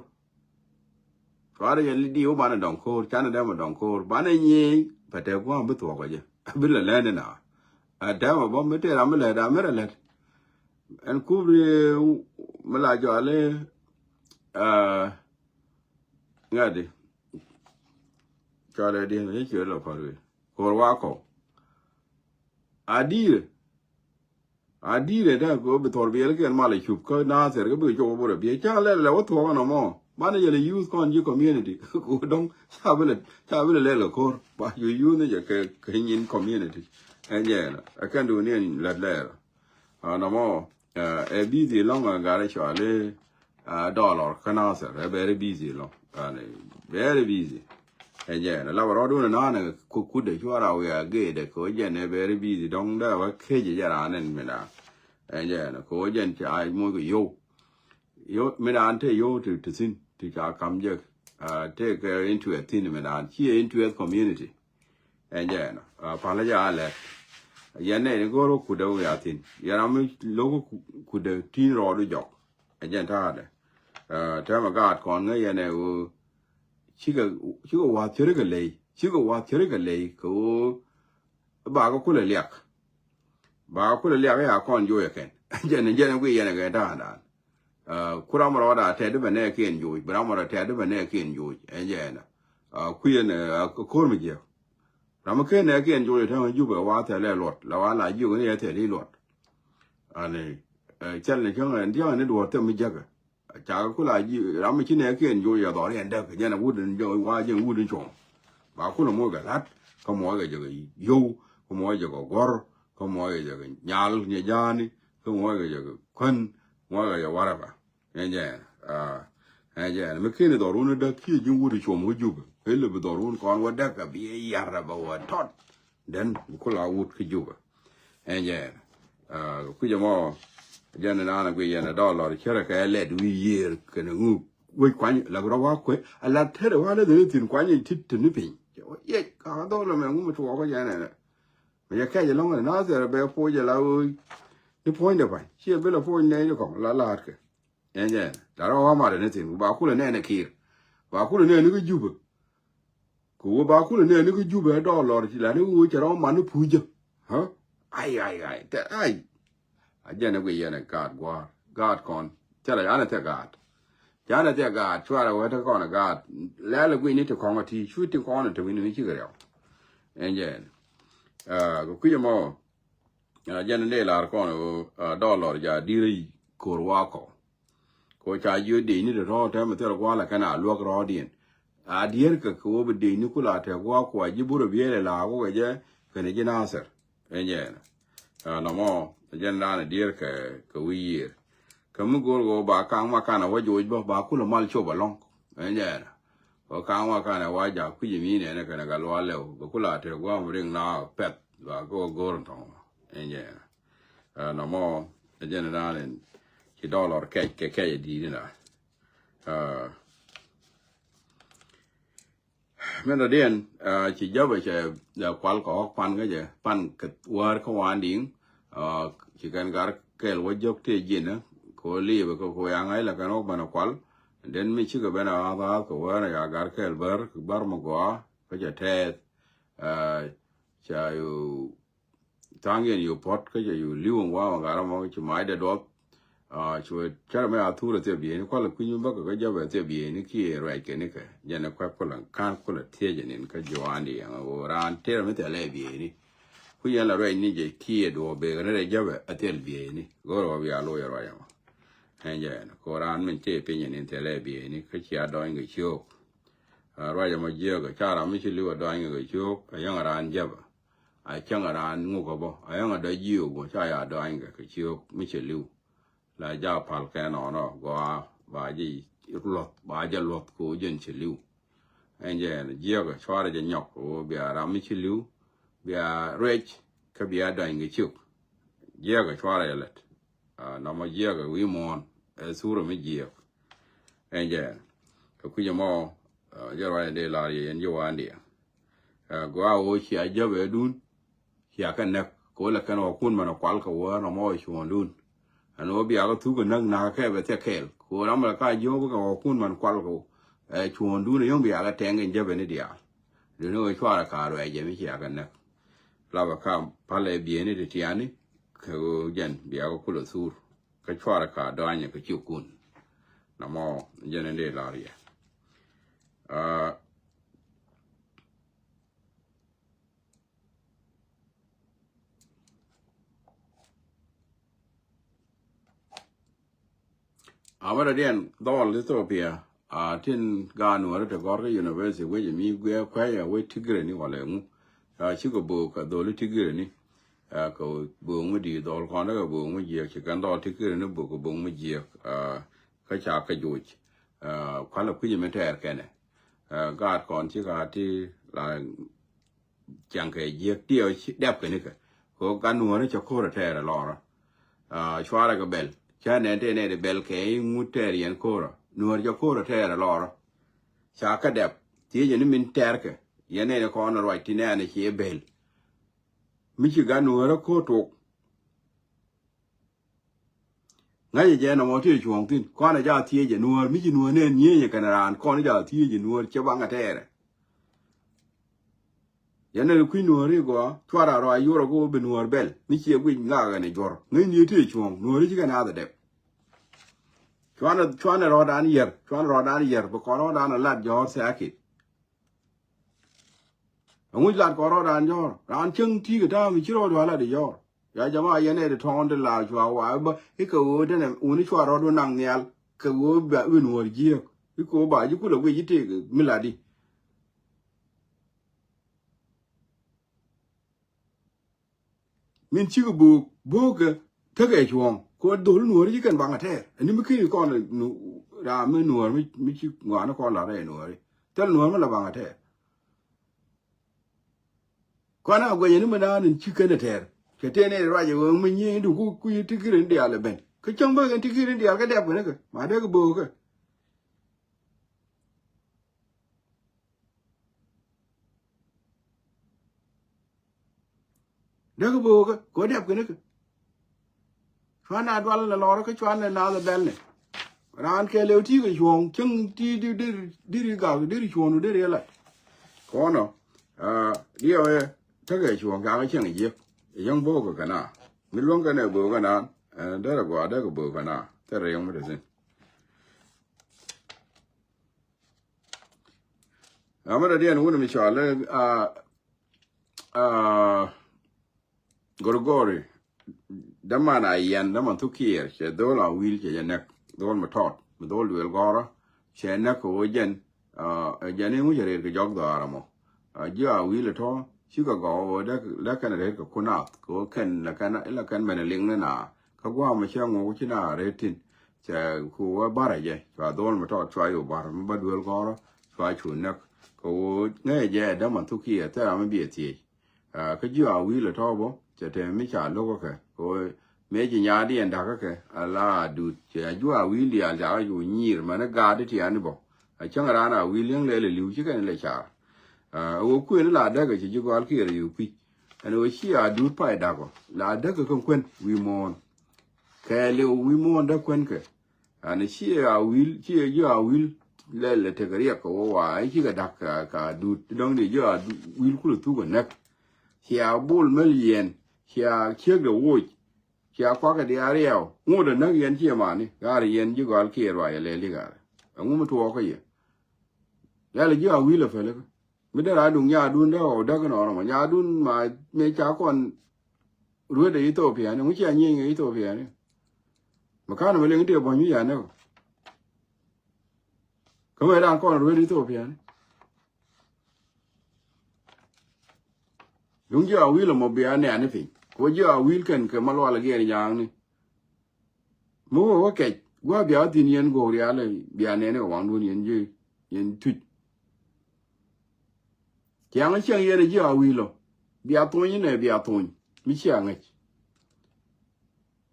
Cuarɛ yɛ li diw banɛ dɔŋ ko̱r canɛ dɛmɛ dɔŋ ko̱r banɛ nyieny pɛ tɛ gua̱a̱m bi thuɔ̱k ɛ jɛ. Bi lɛ lɛn in a a dɛmɛ bä mi tëë ram mi lätdɛ a mi rɛ lät. Ɛn kubri mi la jɔali ŋa̱di cɔalɛ diɛn ni ciö lɔ pɔr wi̱i̱ ko̱r wa kɔw. A di̱i̱rɛ a di̱i̱rɛ dee kɛ bi thɔr biɛl kiɛn mal a cup kä Nathɛr kä bikɛ cop a bot a biɛ cä lɛl lɛ wä thuɔk ɛn ɔmɔ banɛ yɛl a youth kɔn ji̱ community. Ku dɔŋ ca bi lɛ ca bi lɛ lɛl kɛ ko̱r ba cu youth ni jɛ kɛ kɛ nyin community. Ɛn jɛ ɛn ɛ kɛn duun ni ɛn lät lɛɛr. Nɔmɔ ɛ busy lɔŋ ɛ gat ɛ cɔali Dollar kä Nathɛr ɛ very busy lɔŋ. Very busy. Ɛ jɛn ɛ lapɛ rɔɔdun ɛ nanɛ kudɛ cuara wiaa geedɛ kɛ wä jɛn ɛ very busy dɔŋ dee wä kecɛ jɛ raan ɛn mi naan. Ɛ jɛn kɛ wä jɛn ca moc kɛ yow. Yow mi naan te yow ti ti thi̱n ti ca kam jɛ. Te kɛ interest thi̱n mi naan ciɛ interest community. Ɛn jɛ ɛnɔ palä jɛ a lɛt. Yɛn nɛy ni go̱o̱r wä kudɛ wiaa thi̱n yɛn ram mi lo̱k kudɛ ti̱n rɔɔdu jɔk. Jɛn ta̱a̱dɛ. Täämɛ gaat kɔn ŋäc yɛn ɛ ɣöö cikɛ, cikɛ wa̱a̱th cärikɛ ley, cikɛ wa̱a̱th cärikɛ ley kɛ ɣöö bakɛ kulɛ liak. Bakɛ kulɛ liak i̱ a kɔn joc ɛ kɛn. Jɛn, jɛn ɛ guiy yɛn ɛ kɛn ta̱a̱dan. Ku ram rɔɔda tɛt i̱ bɛ nɛɛkiɛn joc, bi ram rɔɔda tɛt i̱ bɛ nɛɛkiɛn joc. Ɛn jɛn ɛ. Kui̱ ɛn ɛ ko̱r mi jiɛk. Ram mi ken nɛɛkiɛn joc ɛ täämɛ Jubɛ wa thɛl ɛ luɔt la wa la jiök ni ɛ thɛl i̱ luɔt. Ani cɛl ni cäŋ ɛn diaŋ ni duɔ̱ɔ̱r thɛm mi jäkä. Cakɛ kula ji̱ ram mi ci nɛɛkiɛn joc ɛ dhɔr yɛn däk jɛn ɛ wut in joc wa jɛn wut in cuɔ̱ŋ. Ba kulɛ moc kɛ la̱t kä muɔc kɛ jɛ kɛ yio̱w kä muɔc jɛ kɛ guɔ̱r kä muɔc kɛ jɛ kɛ nyal nyɛ ja̱a̱ni kä muɔc kɛ jɛ kɛ kuän muɔc kɛ jɛ warɛba. Ɛn jɛn ɛn jɛn mi ken dhɔr wun däk kiɛ ji̱ wut in cuɔ̱ŋ kä Jubɛ. Ëlɛ bi dhɔr wun kɔn wä däk kɛ bi yar rɛba wä tɔt. Dɛn bi kula wut kä Jubɛ. Ɛn jɛn kui̱c ɛmɔ jɛn naan a guiy yɛn a dɔɔlɔr cärɛ kɛ lɛt wi̱i̱ yiëër kɛnɛ ŋuk wec kuany la bi rɔ wa kuec a la tɛrɛ wa lɛ dheni thi̱n kuany in tit te ni piny. Yec ka dhɔl ɛmɛ ŋu mi tuɔɔk kä jɛn ɛnɛ. Mi jɛ kɛc ɛlɔ̱ŋ ɛn na thɛrɛ bɛ puɔc ɛ la ɣöö ni puɔ̱nydɛ pa̱ny ciɛ bi la puɔc nɛy ni kɔŋ la la̱a̱tkɛ. Ɛn jɛn la rɔ wa mat ɛn ni thi̱n ba kulɛ nɛn ɛ ki̱i̱r ba kulɛ nɛn ni kä Jubɛ. Kɛ ɣöö ba kulɛ nɛɛni kä Jubɛ dɔɔlɔr ci la ni ɣöö cɛ rɔ man ni pucä. Ai ai ai tɛ ai. A jɛn ɛ guiy yɛn ɛ gaat gua̱a̱r gaat kɔn. Cɛ la yanɛ thɛ gaat. Canɛ thɛ gaat cuarɛ wee te kɔn ɛ gaat. Lɛl ɛ guiy ni ti kɔŋ ɛ ti cu ti kɔn ɛ te wi̱ni ni cikɛ riɛw. Ɛn jɛn kɛ kui̱c ɛmɔ. Jɛn in dee lar kɔn ɣöö dɔɔlɔr ja di̱rä ko̱r wakɔ. Ko ca jiö dee ni te rɔɔd tɛmɛ thil gua̱a̱lɛ kɛn a luäk rɔɔdiɛn. A diɛɛrkɛ kɛ wä bi dee ni kula tɛ gua̱a̱k kua ji̱ burɛ biɛɛlɛ la wä kɛ jɛ kɛnɛ ji̱ Nathir. Ɛn jɛn nɔmɔ jɛn daanɛ diɛɛrkɛ kɛ wi̱i̱ yiëër. Kɛ mi go̱o̱r kɛ wä ba kaŋ ma kanɛ wä joc bä ba kulɛ mal cop alɔŋ. Ɛn jɛn kɛ kaŋ ma kanɛ wä jak kui̱c mi nɛnɛ kɛnɛ kɛ lual lɛw bɛ kula tɛ gua̱a̱m riŋ na pɛth ba kɛ wä go̱o̱r tɔŋ. Ɛn jɛn nɔmɔ ɛ jɛn daanɛ ci dɔɔlɔr kɛc kɛ kɛc ɛ di̱i̱t ni na. Min dɔ̱diɛn ci jäpɛ cɛ kual kɔ pan kä jɛ pan kɛ wäär kä wandiŋ. Ci kɛn gar kɛl wä jök tëë ji̱n ko liipɛ kɛ ko yaŋ ɣa̱c la kɛn wä bänä kual. Den mi cikɛ ben a ɣa̱th ɣa̱th kɛ wäär a ya gar kɛl bär kɛ bär mi gɔaa kä cɛ tɛɛth. Ca yu tha̱a̱ŋ yɛn yu puɔ̱t kä cɛ yu li̱w in wa̱a̱ ma gat amɔ ci mac dee duɔth. Ci wee cärɛ mɛ a thur a thiɛ bieyni kualɛ kui̱ny mi bäkɛ kä jäpɛ a thiɛ bieyni kiɛ ruɛc kɛ nikɛ jɛn ɛ kuɛk kulɛ ka̱n kulɛ thiecɛ nin kä juaandi ɛŋ ɣöö raan tëërɛ mi thilɛ bieyni. Kui̱ yɛn la ruɛc ni jɛ kiɛ duɔɔk bekɛ ni rɛy jäpɛ a thil bieyni go̱rɛ wä bia loc a ruac ɛmɔ. Ɛn jɛ ɛn ko raan min tëë piny ɛ nin thilɛ bieyni kä cia dɔɔny kɛ ciöök. Ruac ɛmɔ jiääk ɛ ca ram mi ci li̱w a dɔɔny kɛ ciöök a yäŋ a raan jäpɛ. A cäŋ a raan ŋuk ɛ bä a yäŋ a dɔ̱ jiöök bä ca ya dɔɔny kɛ kɛ ciöök mi cɛ li̱w. La ja pal kɛ nɔnɔ gɔaa ba jɛ luɔth ba jɛ luɔth ko jɛn cɛ li̱w. Ɛn jɛ ɛn jiɛk cuarɛ jɛ nyɔk ko bia ram mi cɛ li̱w bia ruec kä bia dɔny kɛ ciök. Jiɛk cuarɛ jɛ lɛt. Nɔmɔ jiɛk wi̱i̱ muɔ̱ɔ̱n ɛ thurɛ mi jiɛk. Ɛn jɛ ɛn kɛ kui̱c ɛmɔ jɛ ruac ɛn dee lar yɛ yɛn ji̱ wa̱a̱n diɛ. Gɔaa ɣöö cia jäpɛ dun cia kɛ näk kɛ ɣöö la kɛn ɣɔkun mɛn ɛ kual kɛ wäär nɔmɔ ɛ cuɔ̱ɔ̱ŋdun. Ɛn ɣöö biakä thuk ɛ näk nakä kɛ bɛ thiɛ kɛɛl kɛ ɣöö ram la ka jiöŋ bikɛ ɣɔkun mɛn kual kɛ ɣöö ɛ cuɔ̱ɔ̱ŋdun ɛ yɔ̱ŋ biakä tɛŋ in jäpɛ ni diaal. Duni ɣöö cuarɛ ka ruɛɛcɛ mi cia kɛ näk. Lapɛ ka palɛ bieyni ti tiani kɛ ɣöö jɛn biakä kulɛ thur kä cuarɛ ka dɔanyɛ kɛ ciökun. Nɔmɔ jɛn in dee lar yɛ. Amä dɔ̱diɛn dhɔl Ethiopia a tin gaat nuɔ̱ɔ̱ri te gɔ̱r kä university wec mi guiɛ kuɛy a wec Tigreni walɛ ŋu. Cikɛ bök kɛ dholi Tigreni kɛ bök mi di̱i̱t dhɔl kɔn kɛ bök mi jiɛk ci kɛn dhɔl Tigreni bök kɛ bök mi jiɛk. Kä ca kɛ joc kualɛ kui̱c mi tɛɛr kɛnɛ. Gaat kɔn cikɛ a ti la ciaŋ kɛ jiäk ti ɛ dɛp kɛ nikɛ. Kɛ ɣöö gat nuɔ̱ɔ̱rä cɛ ko̱rä tɛɛrɛ lɔrä. Cuarɛ kɛ bɛl cä nɛn tëë nɛy ti bɛl kɛ i̱ ŋut tɛɛr yɛn ko̱rä nuɔ̱ɔ̱r cɛ ko̱rä tɛɛrɛ lɔrä. Ca kä dɛp thiecɛ ni min tɛɛrkɛ yɛn nɛy ti kɔn ruac ti nɛɛnɛ ci i̱ bɛl. Mi ci gat nuɔ̱ɔ̱rä ko̱r tok. Ŋäcɛ jɛ nɔmɔ ti cuɔ̱ɔ̱ŋ thi̱n kɔn ɛ ja thiec jɛ nuɔ̱ɔ̱r mi ci nuɔ̱ɔ̱r nɛn nyieenyɛ kɛn raan kɔn ɛ ja thiec jɛ nuɔ̱ɔ̱r cɛ baŋ a tɛɛrɛ. Yɛn ni kui̱ nuɔ̱ɔ̱ri gɔaa cuarɛ rɔ a yuɔrɛ kɛ wä bi nuɔ̱ɔ̱r bɛl mi ciɛ guic ŋakɛ ni juɔ̱r ŋäcni ti cuɔ̱ɔ̱ŋ nuɔ̱ɔ̱ri ci kɛn a dhɛ dɛp. Cuanɛ cuanɛ rɔɔdan yɛr cuanɛ rɔɔdan yɛr bi kɔn rɔɔdan a lat jɔ̱ɔ̱r thɛɛkit. Ɛŋu lat kɔn rɔɔdan jɔ̱ɔ̱r raan cäŋ ti̱i̱ kɛ ta̱a̱ mi ci rɔɔdu a lat jɔ̱ɔ̱r. Ya jama yɛn ɛ di tɔ̱ɔ̱n ti la cua wa bä i̱ kɛ ɣöö denɛ wuni cua rɔɔdu naŋ nhial kɛ ɣöö ba win wär jiääk i̱ kɛ ɣöö ba ji̱ kulɛ guic i̱ tëëk mi lat di. Min cikɛ bo̱o̱k bo̱o̱kɛ tekɛ cuɔ̱ɔ̱ŋ kɛ ɣöö dhol nuɔ̱ɔ̱ri ci kɛn baŋ a tɛɛr ɛni mi kiri kɔn ram mi nuɔ̱ɔ̱r mi ci ŋɔaani kɔn lat rɛy nuɔ̱ɔ̱ri thil nuɔ̱ɔ̱r mi la baŋ a tɛɛr. Kɔn a guɛcɛ ni mi naan in ci kɛn ɛ tɛɛr kɛ tëë ni ruac ɛ ɣöö mi nyiee in du ku ku yi tikirin diaal ɛ ben kä cäŋ bä kɛn tikirin diaal kä dɛp kɛn kä ma dee kɛ bo̱o̱kä. Dee kɛ bo̱o̱kä kɛ ɣöö dɛp kɛn kä. Cuan a dual ni lɔr kä cuan ni naath a bɛl ni. Raan kɛ lëw ti kɛ cuɔ̱ɔ̱ŋ cäŋ ti di dir dir gak dir cuɔ̱ɔ̱ŋ dir yɛ lat. Kɔnɔ diɛ wee tekɛ cuɔ̱ɔ̱ŋ cakɛ cäŋ jiäk. Yäŋ bo̱o̱k kɛ kɛna mi luäŋ kɛnɛ bo̱o̱k kɛna. Derɛ gɔaa dekɛ bo̱o̱k kɛna thɛrɛ yäŋ mi te thi̱n. Amä dɔ̱diɛn wun mi cɔal i̱ Gorgori. Däman a yɛn däman thuk kiɛɛr cɛ dhol a wil cɛ jɛ nɛk dhol mi tɔt mi dhol duel gɔrä. Cɛ nɛk kɛ wä jɛn jɛn i̱ ŋucɛ ret kɛ jɔk dhɔaarä mɔ. Ji̱ a wil itɔ cikɛ gɔw wä däk kɛn ret kɛ kun nath kɛ wä kɛn la kɛn mɛn liŋ ni na kä guam cɛ ŋuɔk ci na ret tin. Cɛ ku wä barä jɛ cua dhol mi tɔt cua yo̱ barä mi ba duel gɔrä cua cu nɛk kɛ wä ŋäcɛ jɛ däman thuk kiɛɛr thɛra mi biɛ thiec. Kä ji̱ a wil ɛ tɔ̱ bä cɛ te mi ca lo̱k kä kɛ kɛ ɣöö mëë ci nyaatdiɛn da̱k kä kɛ a la a duut cɛ a juɔ a wil diaal ca kä cu nyiir mɛn i̱ gaat i̱ tiani bä. A cäŋ raan a wil yäŋ lɛl ɛ li̱w ci kɛn ilɛ car. Ɛ ɣöö kuën i̱ la däk ɛ ci ji̱ gɔal kiɛɛr ɛ yio̱w pi̱c ɛn ɣöö ci a duut pay da̱k ɔ la däk ɛ kɛn kuën wi̱i̱ muɔ̱ɔ̱n. Kɛɛliw wi̱i̱ muɔ̱ɔ̱n däk kuën kɛ. Ani ci a wil ci a ji̱ a wil lɛl a tekɛ riɛk kɛ wä wa i̱ cikɛ da̱k ka dut ti dɔ̱ŋ di ji̱ a wil kulɛ thuk a näk. Ci a bol mäl yɛn ci a ciek de woc. Ci a kuak kɛ di a riɛw ŋot a näk yɛn ci a mani gaar yɛn ji̱ gɔal kiɛ ruac a lɛl di gaar. Ɛŋu mi tuɔɔk kä yɛ lɛl a ji̱ a wil a pälikä. Mi dee raa duŋ nyaadun dee ɣɔw däk inɔɔrɔ mɔ nyaadun ma mëë ca kɔn ruet ɛ Ethiopia ni ŋu cia nyieny kɛ Ethiopia ni. Mi ka̱n mɛ liŋ tëë buɔ̱ny mi ya nɛk ɔ. Kä mɛ raan kɔn ruet Ethiopia ni. Duŋ ji̱ a wil ɛmɔ bia nɛɛni piny kɛ wä ji̱ a wil kɛn kɛ ma lual a giɛɛr nyaŋni. Mi wä wä kɛc gua̱a̱ bia wä thi̱n yɛn go̱o̱k rial bia nɛɛni kɛ waŋdun yɛn ji̱ yɛn tuc. Ciaŋ cieŋ yɛn ji̱ a wil ɔ bia thony inɛ bia thony mi cia ŋäc.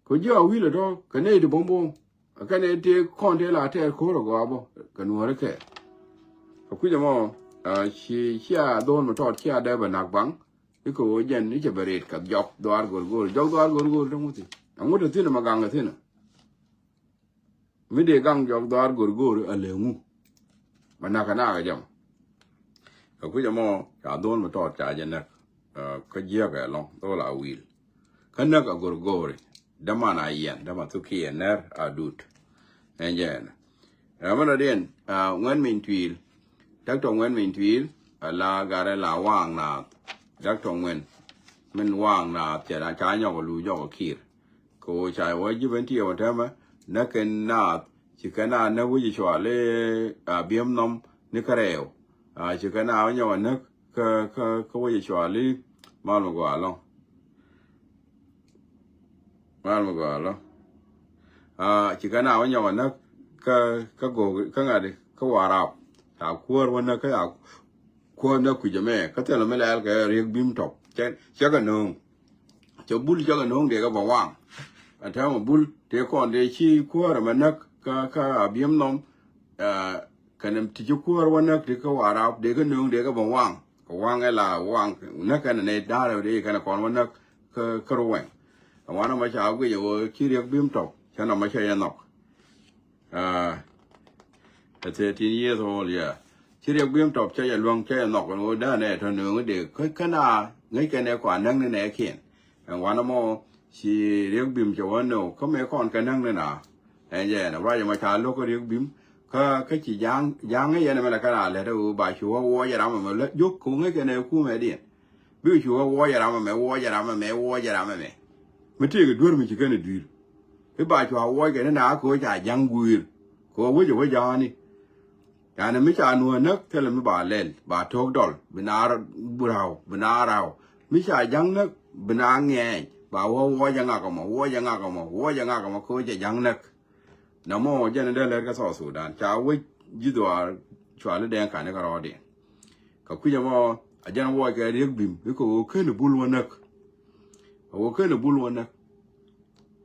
Kɛ ji̱ a wil ɛ tɔ kɛ nɛy ti bo̱m bo̱m. Kɛn ɛ tëë kɔn tëë la tɛɛr ko̱r ɛ gɔaa bä kɛ nuɔ̱ɔ̱ri kɛɛl. Kɛ kui̱c ɛmɔ ci cia dho̱o̱n mi tɔɔt cia dee bɛ nak baŋ. I̱ kɛ ɣöö jɛn i̱ cɛ bɛ rëët kɛ jɔk dhuaar go̱r go̱r jɔk dhuaar go̱r go̱r te ŋuthi. Ɛŋu te thi̱n ɛmɛ gaŋ kɛ thi̱n ɛ mi dee gaŋ jɔk dhuaar go̱r go̱r ɛ lëŋu. Mɛ nak kɛ nak ɛ jɛ mɔ. Kɛ kui̱c ɛmɔ ca dho̱o̱n mi tɔɔt ca jɛ näk. Kä jiäk ɛ lɔ̱ŋ dho̱o̱l a wil. Kä näk a go̱r go̱ri däman a yɛn däman thuk kiɛ nɛr a dut. Ɛn jɛ ɛn. Ɛ mɛn rɔ diɛn ŋuɛn min tuil. Dak tɔ ŋuɛn min tuil. Ɛ la garɛ la waŋ naath. Dak tɔ ŋuɛn min waŋ naath cɛ na ca nyɔk a lu jɔk a kir. Kɛ ɣöö ca wä ji̱ ben tiɛɛw ɛn täämɛ näk kɛn naath ci kɛn a näk wec cual i̱ a biɛm nhɔm ni kärɛɛw. A ci kɛn a wä nyɔk a näk kä kä kä wec cual i̱ mal mi gɔaa lɔ̱ŋ. Mal mi gɔaa lɔ̱ŋ. A ci kɛn a wä nyɔk a näk kä kä go̱o̱k kä ŋa̱t kä Warap. Ca kuäär wä näk kä ca kuäär näk kui̱c ɛmɛ kä thilɛ mi lɛɛl kɛ riek bim tɔk. Cɛ cɛ kɛ nööŋ. Cɛ bul cakɛ no̱o̱ŋ dee kɛ bɛ waŋ. Ɛn täämɛ bul tëë kɔn dee ci kuäär ɛmɛ näk kä kä a biɛm nhɔm. Kɛnɛ ti ci kuäär wä näk ti kä Warap dee kɛ no̱o̱ŋ dee kɛ bɛ waŋ. Kɛ waŋ ɛ la waŋ näk kɛnɛ nɛy da̱rɛ dee kɛnɛ kɔn wä näk kä kä Ruwɛŋ. Ɛ wanɛ mɛ ca guic ɛ ɣöö ci riɛk bim tɔk. Cä nɔmɔ cä yɛ nhɔk. Aa, ɛ thirteen years old, yeah. Ci Riɛk Bim Tɔp cä yɛ luäŋ, cä yɛ nhɔk ɛn ɣöö dee anɛ tɔ nööŋ dee kä kɛn a ŋäc kɛn ɛ kɔn näk ni nɛɛkiɛn. Ɛn wanɛ mɔ ci Riɛk Bim cɛ wä nööŋ kä mëë kɔn kɛ näk ni na. Ɛn jɛ ɛn ruac ɛmɔ ca lo̱k kä Riɛk Bim kä kä ci ja̱a̱ŋ ja̱a̱ŋ ŋäc ɛn ɛmɛ lɛ kɛn a lät ɛ ɣöö ba cu wä wuɔc ɛ ram ɛmɛ lä jiök kɛ ŋäc kɛn ɛ kumɛ diɛn. Bikɛ cu wä wuɔc ɛ ram ɛmɛ, wuɔc ɛ ram ɛmɛ, wuɔc ɛ ram ɛmɛ. Mi tëëkɛ duer mi ci kɛn ɛ dui̱r. I̱ ba cua wuɔckɛ ni na kɛ ɣöö ca ja̱ŋ gui̱i̱r. Kɛ ɣöö wec ɛ wec ja̱a̱ni. Yani mi ca nuɔ̱ɔ̱n näk thilɛ mi ba lɛl, ba to̱k dɔl, bi naar raw, bi naar raw. Mi ca ja̱ŋ näk, bi naar ŋɛɛny, ba wä wuɔc ɛ ŋak ɛmɔ, wuɔc ɛ ŋak ɛmɔ, wuɔc ɛ ŋak ɛmɔ, kɛ ɣöö cɛ ja̱ŋ näk. Nɔmɔ jɛn in dee lɛr kä South Sudan. Ca wec ji̱ dhuaar cuali dɛŋ kani kä rɔɔdiɛn. Kɛ kui̱c ɛmɔ, a jɛn wuɔckɛ Riɛk Bim, i̱ kɛ ɣöö ken i̱ bul wä näk. Kɛ ɣöö ken i̱ bul wä näk.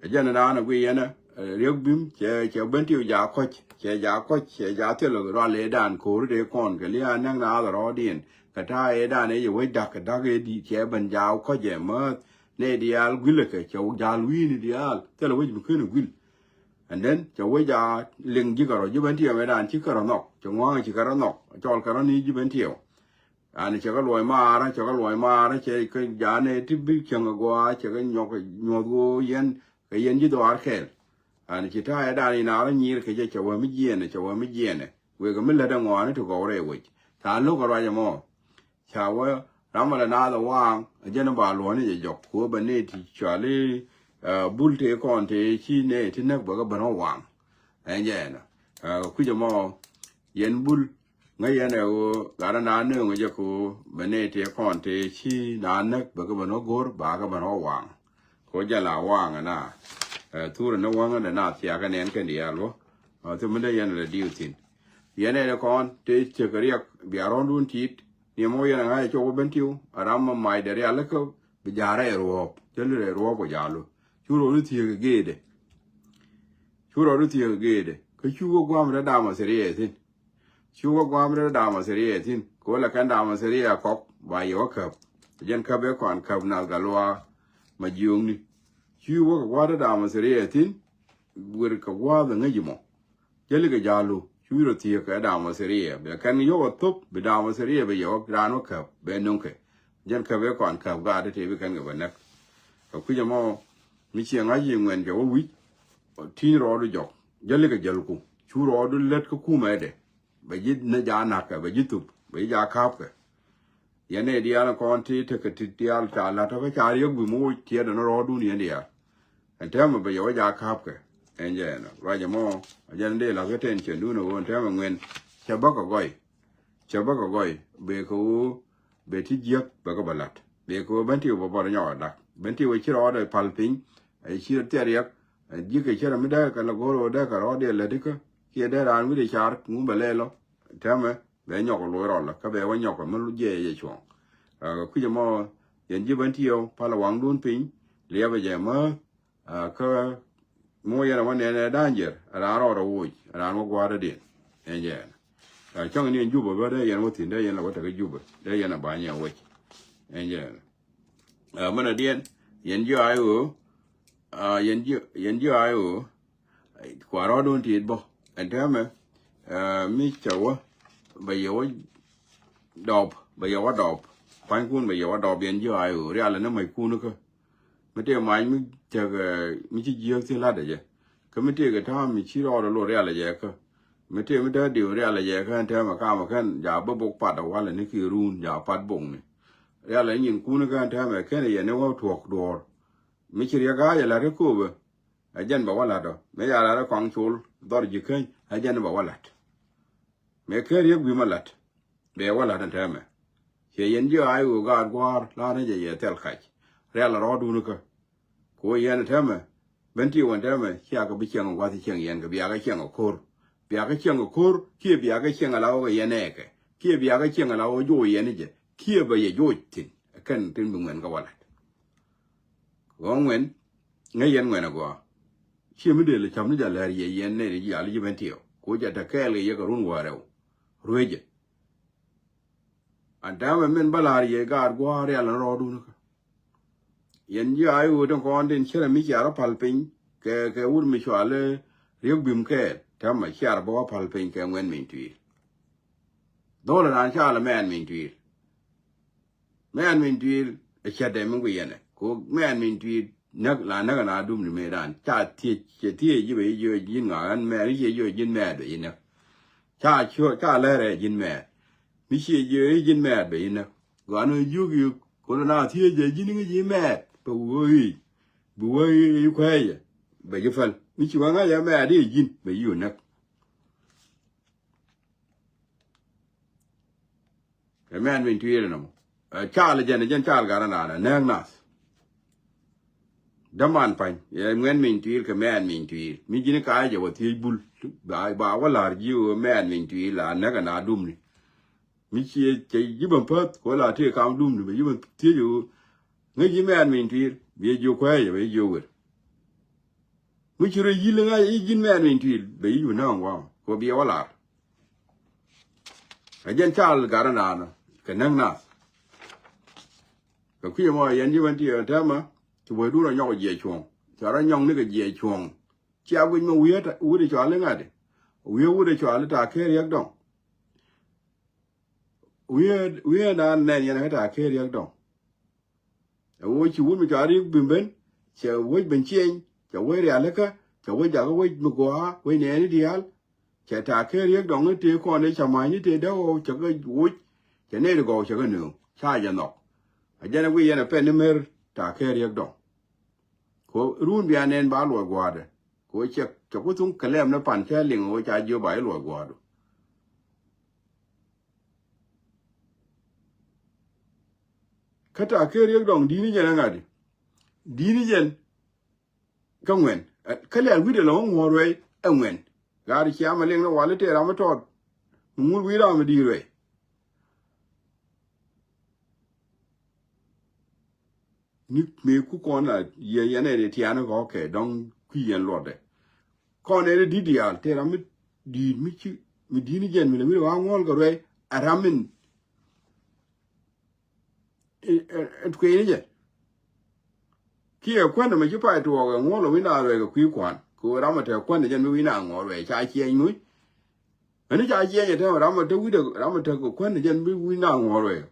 Ɛ jɛn in raan ɛ guiy yɛn ɛ, Riɛk Bim, cɛ, cɛ Bentiw ja kɔc, cɛ ja kɔc, cɛ ja thil rual ëëdan ko̱ri dee kɔn, kɛ lia̱a̱ näk naath rɔɔdiɛn, kɛ ta̱a̱ ëëdan ëë yɛ wec da̱k, kɛ da̱k ëë di̱i̱t, cɛ ben ja kɔc ɛ määth, nɛy diaal guilɛ kɛ, cɛ ja̱l wi̱i̱ni diaal, thilɛ wec mi ken ɛ guil. And then, cɛ wec a liŋ ji̱ kärɔ, ji̱ Bentiw mëëdan ci kärɔ nhɔk, cɛ ŋua̱a̱ŋ ci kärɔ nhɔk, cɔl kärɔ ni ji̱ Bentiw. Ani cɛ kɛ luɔc maarä, cɛ kɛ luɔc maarä, cɛ kɛ ja̱a̱nɛ ti bi cäŋ agɔaa, cɛ kɛ nyɔk nyuɔth ɣöö yɛn, kɛ yɛn ji̱ dhɔaar kɛɛl. Ani ci ta̱a̱ ɛ dan in a rɔ nyiir kɛ jɛ, cɛ wä mi jiɛɛnɛ, cɛ wä mi jiɛɛnɛ. Wekɛ mi lätdɛ ŋɔaani ti gɔw rɛy wec. Ca lo̱k kɛ ruac ɛmɔ. Ca wä ram ɛ lɛ naath ɛ waaŋ, ɛ jɛn ɛ ba luɔ̱ni jɛ jɔk. Ku ɛ bɛ nɛy ti cuali, ɛ, bul tëë kɔn tëë ci nɛy ti näk bɛ kɛ ben ɛ waaŋ. Ɛn jɛ ɛnɔ. Ɛ, kui̱c ɛmɔ, yɛn bul, ŋäc yɛn ɛ ɣöö gat ɛ na nööŋ jɛ kɛ ɣöö bɛ nɛy tëë kɔn tëë ci na näk bɛ kɛ ben ɛ go̱r, ba kɛ ben ɛ waaŋ. Kɛ ɣöö jɛ la waaŋ ɛ na. Ɛ, thurɛ ni wäŋä dɛ na thiakä nɛn kɛn diaal wä. Ɛ, thimä dee yɛn ɛ lɛ diw thi̱n. Yɛn ɛ dee kɔn tëë cek kɛ riɛk bia rɔ̱ndun ti̱i̱t. Ni mɔ yɛn ɛ ŋa̱c ɛ cok wä Bentiw, ɛ ram mɔ macdɛ rialikä bi ja̱a̱rɛ ɛ ruɔ̱ɔ̱p. Cä lirɛ ɛ ruɔ̱ɔ̱p kɛ ja̱a̱lu. Cu rɔɔdu thiek ɛ geetdɛ. Cu rɔɔdu thiek ɛ geetdɛ. Kä cu wä gua̱a̱m rɛ dam ɛ thiriɛ thi̱n. Cu wä gua̱a̱m rɛ dam ɛ thiriɛ thi̱n. Kɛ wä lɛ kɛn dam ɛ thiriɛ kɔk ba yɛ wä käp. Jɛn käp ëë kɔn käp nath Gatluak Majiökni. Cu wä kɛ gua̱a̱r rɛ dam ɛ thiriɛ thi̱n. Wer kɛ gua̱a̱th ɛ ŋäc imɔ. Jäli kɛ ja̱lu cu rɔ thiek kɛ dam ɛ thiriɛ. Bɛ kɛn yɔk ɛ thop bi dam ɛ thiriɛ bɛ yɛ wä raan wä käp bɛ nöŋkɛ. Jɛn käp ëë kɔn käp gaat tëë bi kɛn kɛ bɛ näk. Kɛ kui̱c ɛmɔ mi ciɛ ŋa̱c i̱ ŋuɛn jɛ wä wi̱c. Ti̱ny rɔɔdu jɔk jäli kɛ jälku cu rɔɔdu lät kä kumɛdɛ. Bɛ ji̱ nɛ ja na̱kɛ bɛ ji̱ thup bɛ ji̱ ja ka̱a̱pkɛ. Yɛn ɛ diaal kɔn ti tekɛ ti diaal ca la̱t tɔ̱ kä ca riek wi̱i̱ mi woc tiɛɛt ɛn rɔɔdun yɛn diaal. Ɛn täämɛ bɛ yɛ wä ja ka̱a̱pkɛ. Ɛn jɛ ɛnɔ ruac ɛmɔ a jɛn dee la̱th kä tɛn cɛn duun ɛ ɣöö ɛn täämɛ ŋuɛn cɛ bäkɛ gɔy. Cɛ bäkɛ gɔy bee kɛ ɣöö bee ti jiäk bɛ kɛ bɛ la̱t bee kɛ ɣöö Bentiw bɛ bɔr nyɔk ɛ dak. Bentiw ɛ ci rɔɔdɛ pal piny. Ɛ ci rɔ thiɛt riɛk. Ɛ ji̱kɛ cärɛ mi dee kɛ lɛ go̱r ɣöö dee kɛ rɔɔdɛ lät ikä kiɛ dee raan wi̱cdɛ car ŋun bɛ lɛl ɔ. Täämɛ bɛ nyɔk lo̱c rɔl kä bɛ wä nyɔk mi jiɛc yɛ cuɔ̱ŋ. Ɛ, kui̱c ɛmɔ yɛn ji̱ Bentiw palɛ waŋdun piny liɛpɛ jɛ mä. Ɛ, kä mi wä yɛn ɛ wä nɛn ɛ danger ɛ raan rɔɔdɛ woc ɛ raan wä gua̱a̱r dädiɛn. Ɛn jɛ ɛn ɛ cäŋ ni ɛn Jubɛ bä dee yɛn wä thi̱n dee yɛn lɛ wä tekɛ Jubɛ dee yɛn ɛ ba̱ny ɛ wec. Ɛn jɛ ɛn ɛ mɛn ɛ diɛn yɛn ji̱ a i̱ ɣöö. Ɛ, yɛn ji̱, yɛn ji̱ a i̱ ɣöö. Kua rɔɔdun ti̱i̱t bä ɛn täämɛ. Ɛ, mi cɛ wä bɛ yɛ wä dɔɔp bɛ yɛ wä dɔɔp. Pa̱nykun bɛ yɛ wä dɔɔp yɛn ji̱ a i̱ ɣöö rialɛ ni mackun kä. Mi tëë mac mi cäk, ɛ, mi ci jiääk thi̱n la̱tdɛ jɛ. Kä mi tëëkɛ ta̱a̱m mi ci rɔɔdɛ lo̱r rialɛ jɛ kä. Mi tëë mi dee diw rialɛ jɛ kä ɛn täämɛ kamɛ kɛn ja bä bok pat ɛ walɛ ni kiɛ run ja pat bokni. Rialɛ nyinkun kä ɛn täämɛ kɛn yɛn ni wä tuɔ̱k duɔ̱ɔ̱r. Mi ci riɛk ga̱a̱c ɛ la̱t kä kööbä. Ɛ jɛn bɛ wä la̱t ɔ mëë ca la̱t ɛ kɔaŋ col dhɔr ji̱ käny ɛ jɛn bɛ wä la̱t. Mëë ken riek wi̱i̱ mɛ la̱t bɛ wä la̱t ɛn täämɛ. Ciɛ yɛn ji̱ a i̱ ɣöö gaat gua̱a̱r la̱r ni jɛ yɛ thɛl kac. Rial rɔɔdun kä. Ku yɛn täämɛ Bentiw ɛn täämɛ ciakɛ bi ciɛŋ gua̱th ciɛŋ yɛn kɛ biakɛ ciɛŋ ɛ ko̱r. Biakɛ ciɛŋ ɛ ko̱r kiɛ biakɛ ciɛŋ ɛ la ɣöö kɛ yɛn nɛɛkɛ kiɛ biakɛ ciɛŋ ɛ la ɣöö joc yɛn ni jɛ kiɛ bɛ yɛ joc thi̱n. Ɛ kɛn tin bi ŋuɛn kä wä la̱t. Ɣɔ̱ɔ̱ŋ ŋuɛn ŋäc yɛn ŋuɛn agɔaa. Ciɛ mi dee lɛ cam ni jɛ lɛr yɛ yɛn nɛy ti jial ji̱ Bentiw ku jɛ te kɛɛl kɛ yɛ kɛ run wäärɛw. Ruecɛ. An täämɛ min bä la̱r yɛ gaat gua̱a̱r rial ni rɔɔdun kä. Yɛn ji̱ a i̱ ɣöö tin kɔn tin cärɛ mi cia rɔ pal piny. kɛ, kɛ wut mi cɔal i̱ Riek Bim kɛɛl, täämɛ ciar bä wä päl piny kɛ Ŋuɛn Miny Tuil. Dho̱l ɛ raan cɔal ɛ Mɛn Miny Tuil. Mɛn Miny Tuil ɛ cätdɛ mi gui yɛnɛ. Ko Mɛn Miny Tuil näk la näk ɛ na dum ni mëëdan. Ca thiec, cɛ thiec ji̱ bɛ ji̱ jiök ji̱n ŋa ɣän mɛn, i̱ ciɛ jiök ji̱n mɛn bɛ ji̱ näk. Ca cuɔ, ca lɛr ɛ ji̱n mɛn. Mi ciɛ jiök i̱ ji̱n mɛn bɛ ji̱ näk. Gɔaa ni jiök i̱ ko na thiec ɛ ji̱n ŋi̱ ji̱ mɛn bɛ wä i̱, bi wä i̱ kuɛɛcɛ bɛ ji̱ päl. Mi ci wä ŋa̱c ɛ mɛn i̱ ji̱n bɛ ji̱ wä näk. Ɛ Mɛn Miny Tuil nɔmɔ. Ɛ cɔal jɛn, jɛn cɔal gat ɛnanɛ näk nath. Däman pa̱ny ɛ Ŋuɛn Miny Tuil kɛ Mɛn Miny Tuil. Mi ji̱n ka jɛ wä thiec bul ba, ba wä la̱r ji̱ ɣöö Mɛn Miny Tuil la näk ɛna dumni. Mi ciɛ cɛ ji̱ bä päth ko la tëë kam dumni bɛ ji̱ bä thiec ɣöö ŋäc ji̱ Mɛn Miny Tuil, bi jiök kuɛɛcɛ bɛ jiök wër. Mi ci rɔ yi̱l ŋa̱c i̱ ji̱n Mɛn Miny Tuil bɛ yi̱ wä näk ŋuam ko bi wä lar. Ɛ jɛn cɔal gat ɛnanɛ kɛ näk nath. Kɛ kui̱ ɛmɔ yɛn ji̱ wän ti ɛ täämɛ ci wecdun rɔ nyɔk jiɛ cuɔ̱ŋ. Ca rɔ nyɔk ni kɛ jiɛ cuɔ̱ŋ. Cia guic mɛ wi̱i̱ wut ɛ cɔal i̱ ŋa̱t i̱ wi̱i̱ wut ɛ cɔal i̱ Ta̱a̱ Kɛɛr Riɛk Dɔŋ. Wi̱i̱, wi̱i̱ ɛnanɛ nɛn yɛn ɛ kä Ta̱a̱ Kɛɛr Riɛk Dɔŋ. Ɛ ɣöö ci wut mi cɔal i̱ Riek Bim ben, cɛ wec ben cieny, cɛ wec rialikä, cɛ wec jakä wec mi gɔaa, wec nɛɛni diaal. Cɛ Ta̱a̱ Kɛɛr Riɛk Dɔŋ i̱ tëë kɔn i̱ cɛ ma̱a̱cni tëë dee ɣɔw cɛ kɛ woc, cɛ nɛy ti gɔw cɛ kɛ nööŋ, ca jɛ nhɔk. Ɛ jɛn ɛ wi̱i̱ yɛn ɛ pɛn ni mer Ta̱a̱ Kɛɛr Riɛk Dɔŋ. Ko run bia nɛn ba luɔc gua̱a̱dɛ. Ko cɛ, cɛ ku thuŋ kɛ lɛm ni pan cä liŋ ɣöö ca jiö ba i̱ luɔc gua̱a̱du. Kä Ta̱a̱ Kɛɛr Riɛk Dɔŋ di̱t ni jɛn ɛ ŋa̱t i̱ di̱t ni jɛn kä ŋuɛn. Kä lial wi̱cdɛ lɔ ŋuɔ̱ɔ̱r ruɛy ɛ ŋuɛn. Gaat cia mɛ liŋ ni wal i̱ tëë ram mi tɔɔt mi ŋut wi̱i̱ ram mi di̱i̱t ruɛy. Ni mëë ku kɔn la yɛ yɛn ɛ ti tiani kɔ kɛ dɔŋ kui̱ yɛn luɔtdɛ. Kɔn ɛ ti di̱t diaal tëë ram mi di̱i̱t mi ci mi di̱i̱t ni jɛn mi lɛ wi̱cdɛ wa ŋuɔ̱ɔ̱l kɛ ruɛy ɛ ram min. Ɛ, ɛ, ɛ, kuëëni jɛ. Kiɛ kuändɛ mɛ ci pay tuɔɔk ɛ ŋuɔ̱l ɛ wi̱n a ruɛk ɛ kui̱ kua̱n. Kɛ ɣöö ram ɛ te kuändɛ jɛn bi wi̱n a ŋuɔ̱l ruɛk ca ciɛny muc. Ɛn ca ciɛny ɛ te ram ɛ te wi̱dɛ ram ɛ te kɛ kuändɛ jɛn bi wi̱n a ŋuɔ̱l ruɛk.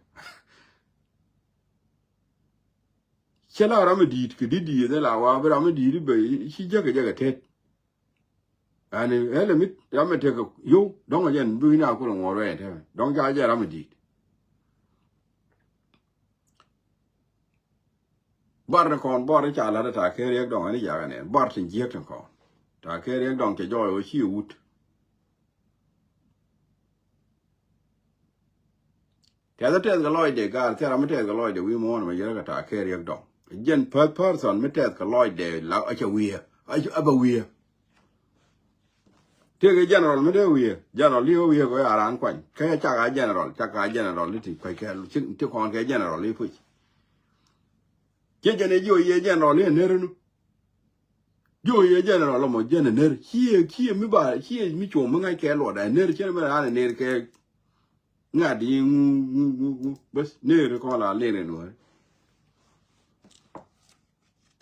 Cɛ la ram ɛ di̱i̱t kɛ di̱t di̱i̱t ɛ la wa bi ram ɛ di̱i̱t bɛ ci jäkɛ jäkɛ tet. Ani ɛlɛ mi ram mi tekɛ yow dɔ̱ŋ a jɛn bi wi̱n a kulɛ ŋuɔ̱ɔ̱r wɛɛn tɛmɛ dɔ̱ŋ ca jɛ ram mi di̱i̱t. Bar ni kɔn bar ni ca lat a Ta̱a̱ Kɛɛr Riɛk Dɔŋ ani jakä nɛn bar tin jiäk tin kɔn. Ta̱a̱ Kɛɛr Riɛk Dɔŋ cɛ jɔɔy ɣöö ci wut. Tɛth a tɛth kɛ lɔcdɛ gaar thil ram mi tɛth kɛ lɔcdɛ wi̱i̱ muɔ̱ɔ̱n mɛ yɛrɛ kɛ Ta̱a̱ Kɛɛr Riɛk Dɔŋ. Jɛn pä- person mi tɛth kɛ lɔcdɛ la a cɛ wi̱i̱ a cɛ bɛ wi̱i̱. Tëëkɛ general mi dee wi̱i̱ general i̱ wi̱i̱ kɛ a raan kuany kɛ cak a general cak a general i̱ ti kuac kɛ ti kɔn kɛ general i̱ puc. Ciɛ jɛn i̱ jiɔ yɛ general i̱ ner inu. Jiɔ yɛ general ɔmɔ jɛn iner ciɛ ciɛ mi ba ciɛ mi cuɔ̱ŋ mi ŋa̱c kɛ luɔt a iner ciɛ mi raan iner kɛ. Ŋa̱t i̱ ŋu ŋu ŋu ŋu bäth ner kɔn la ner in wä.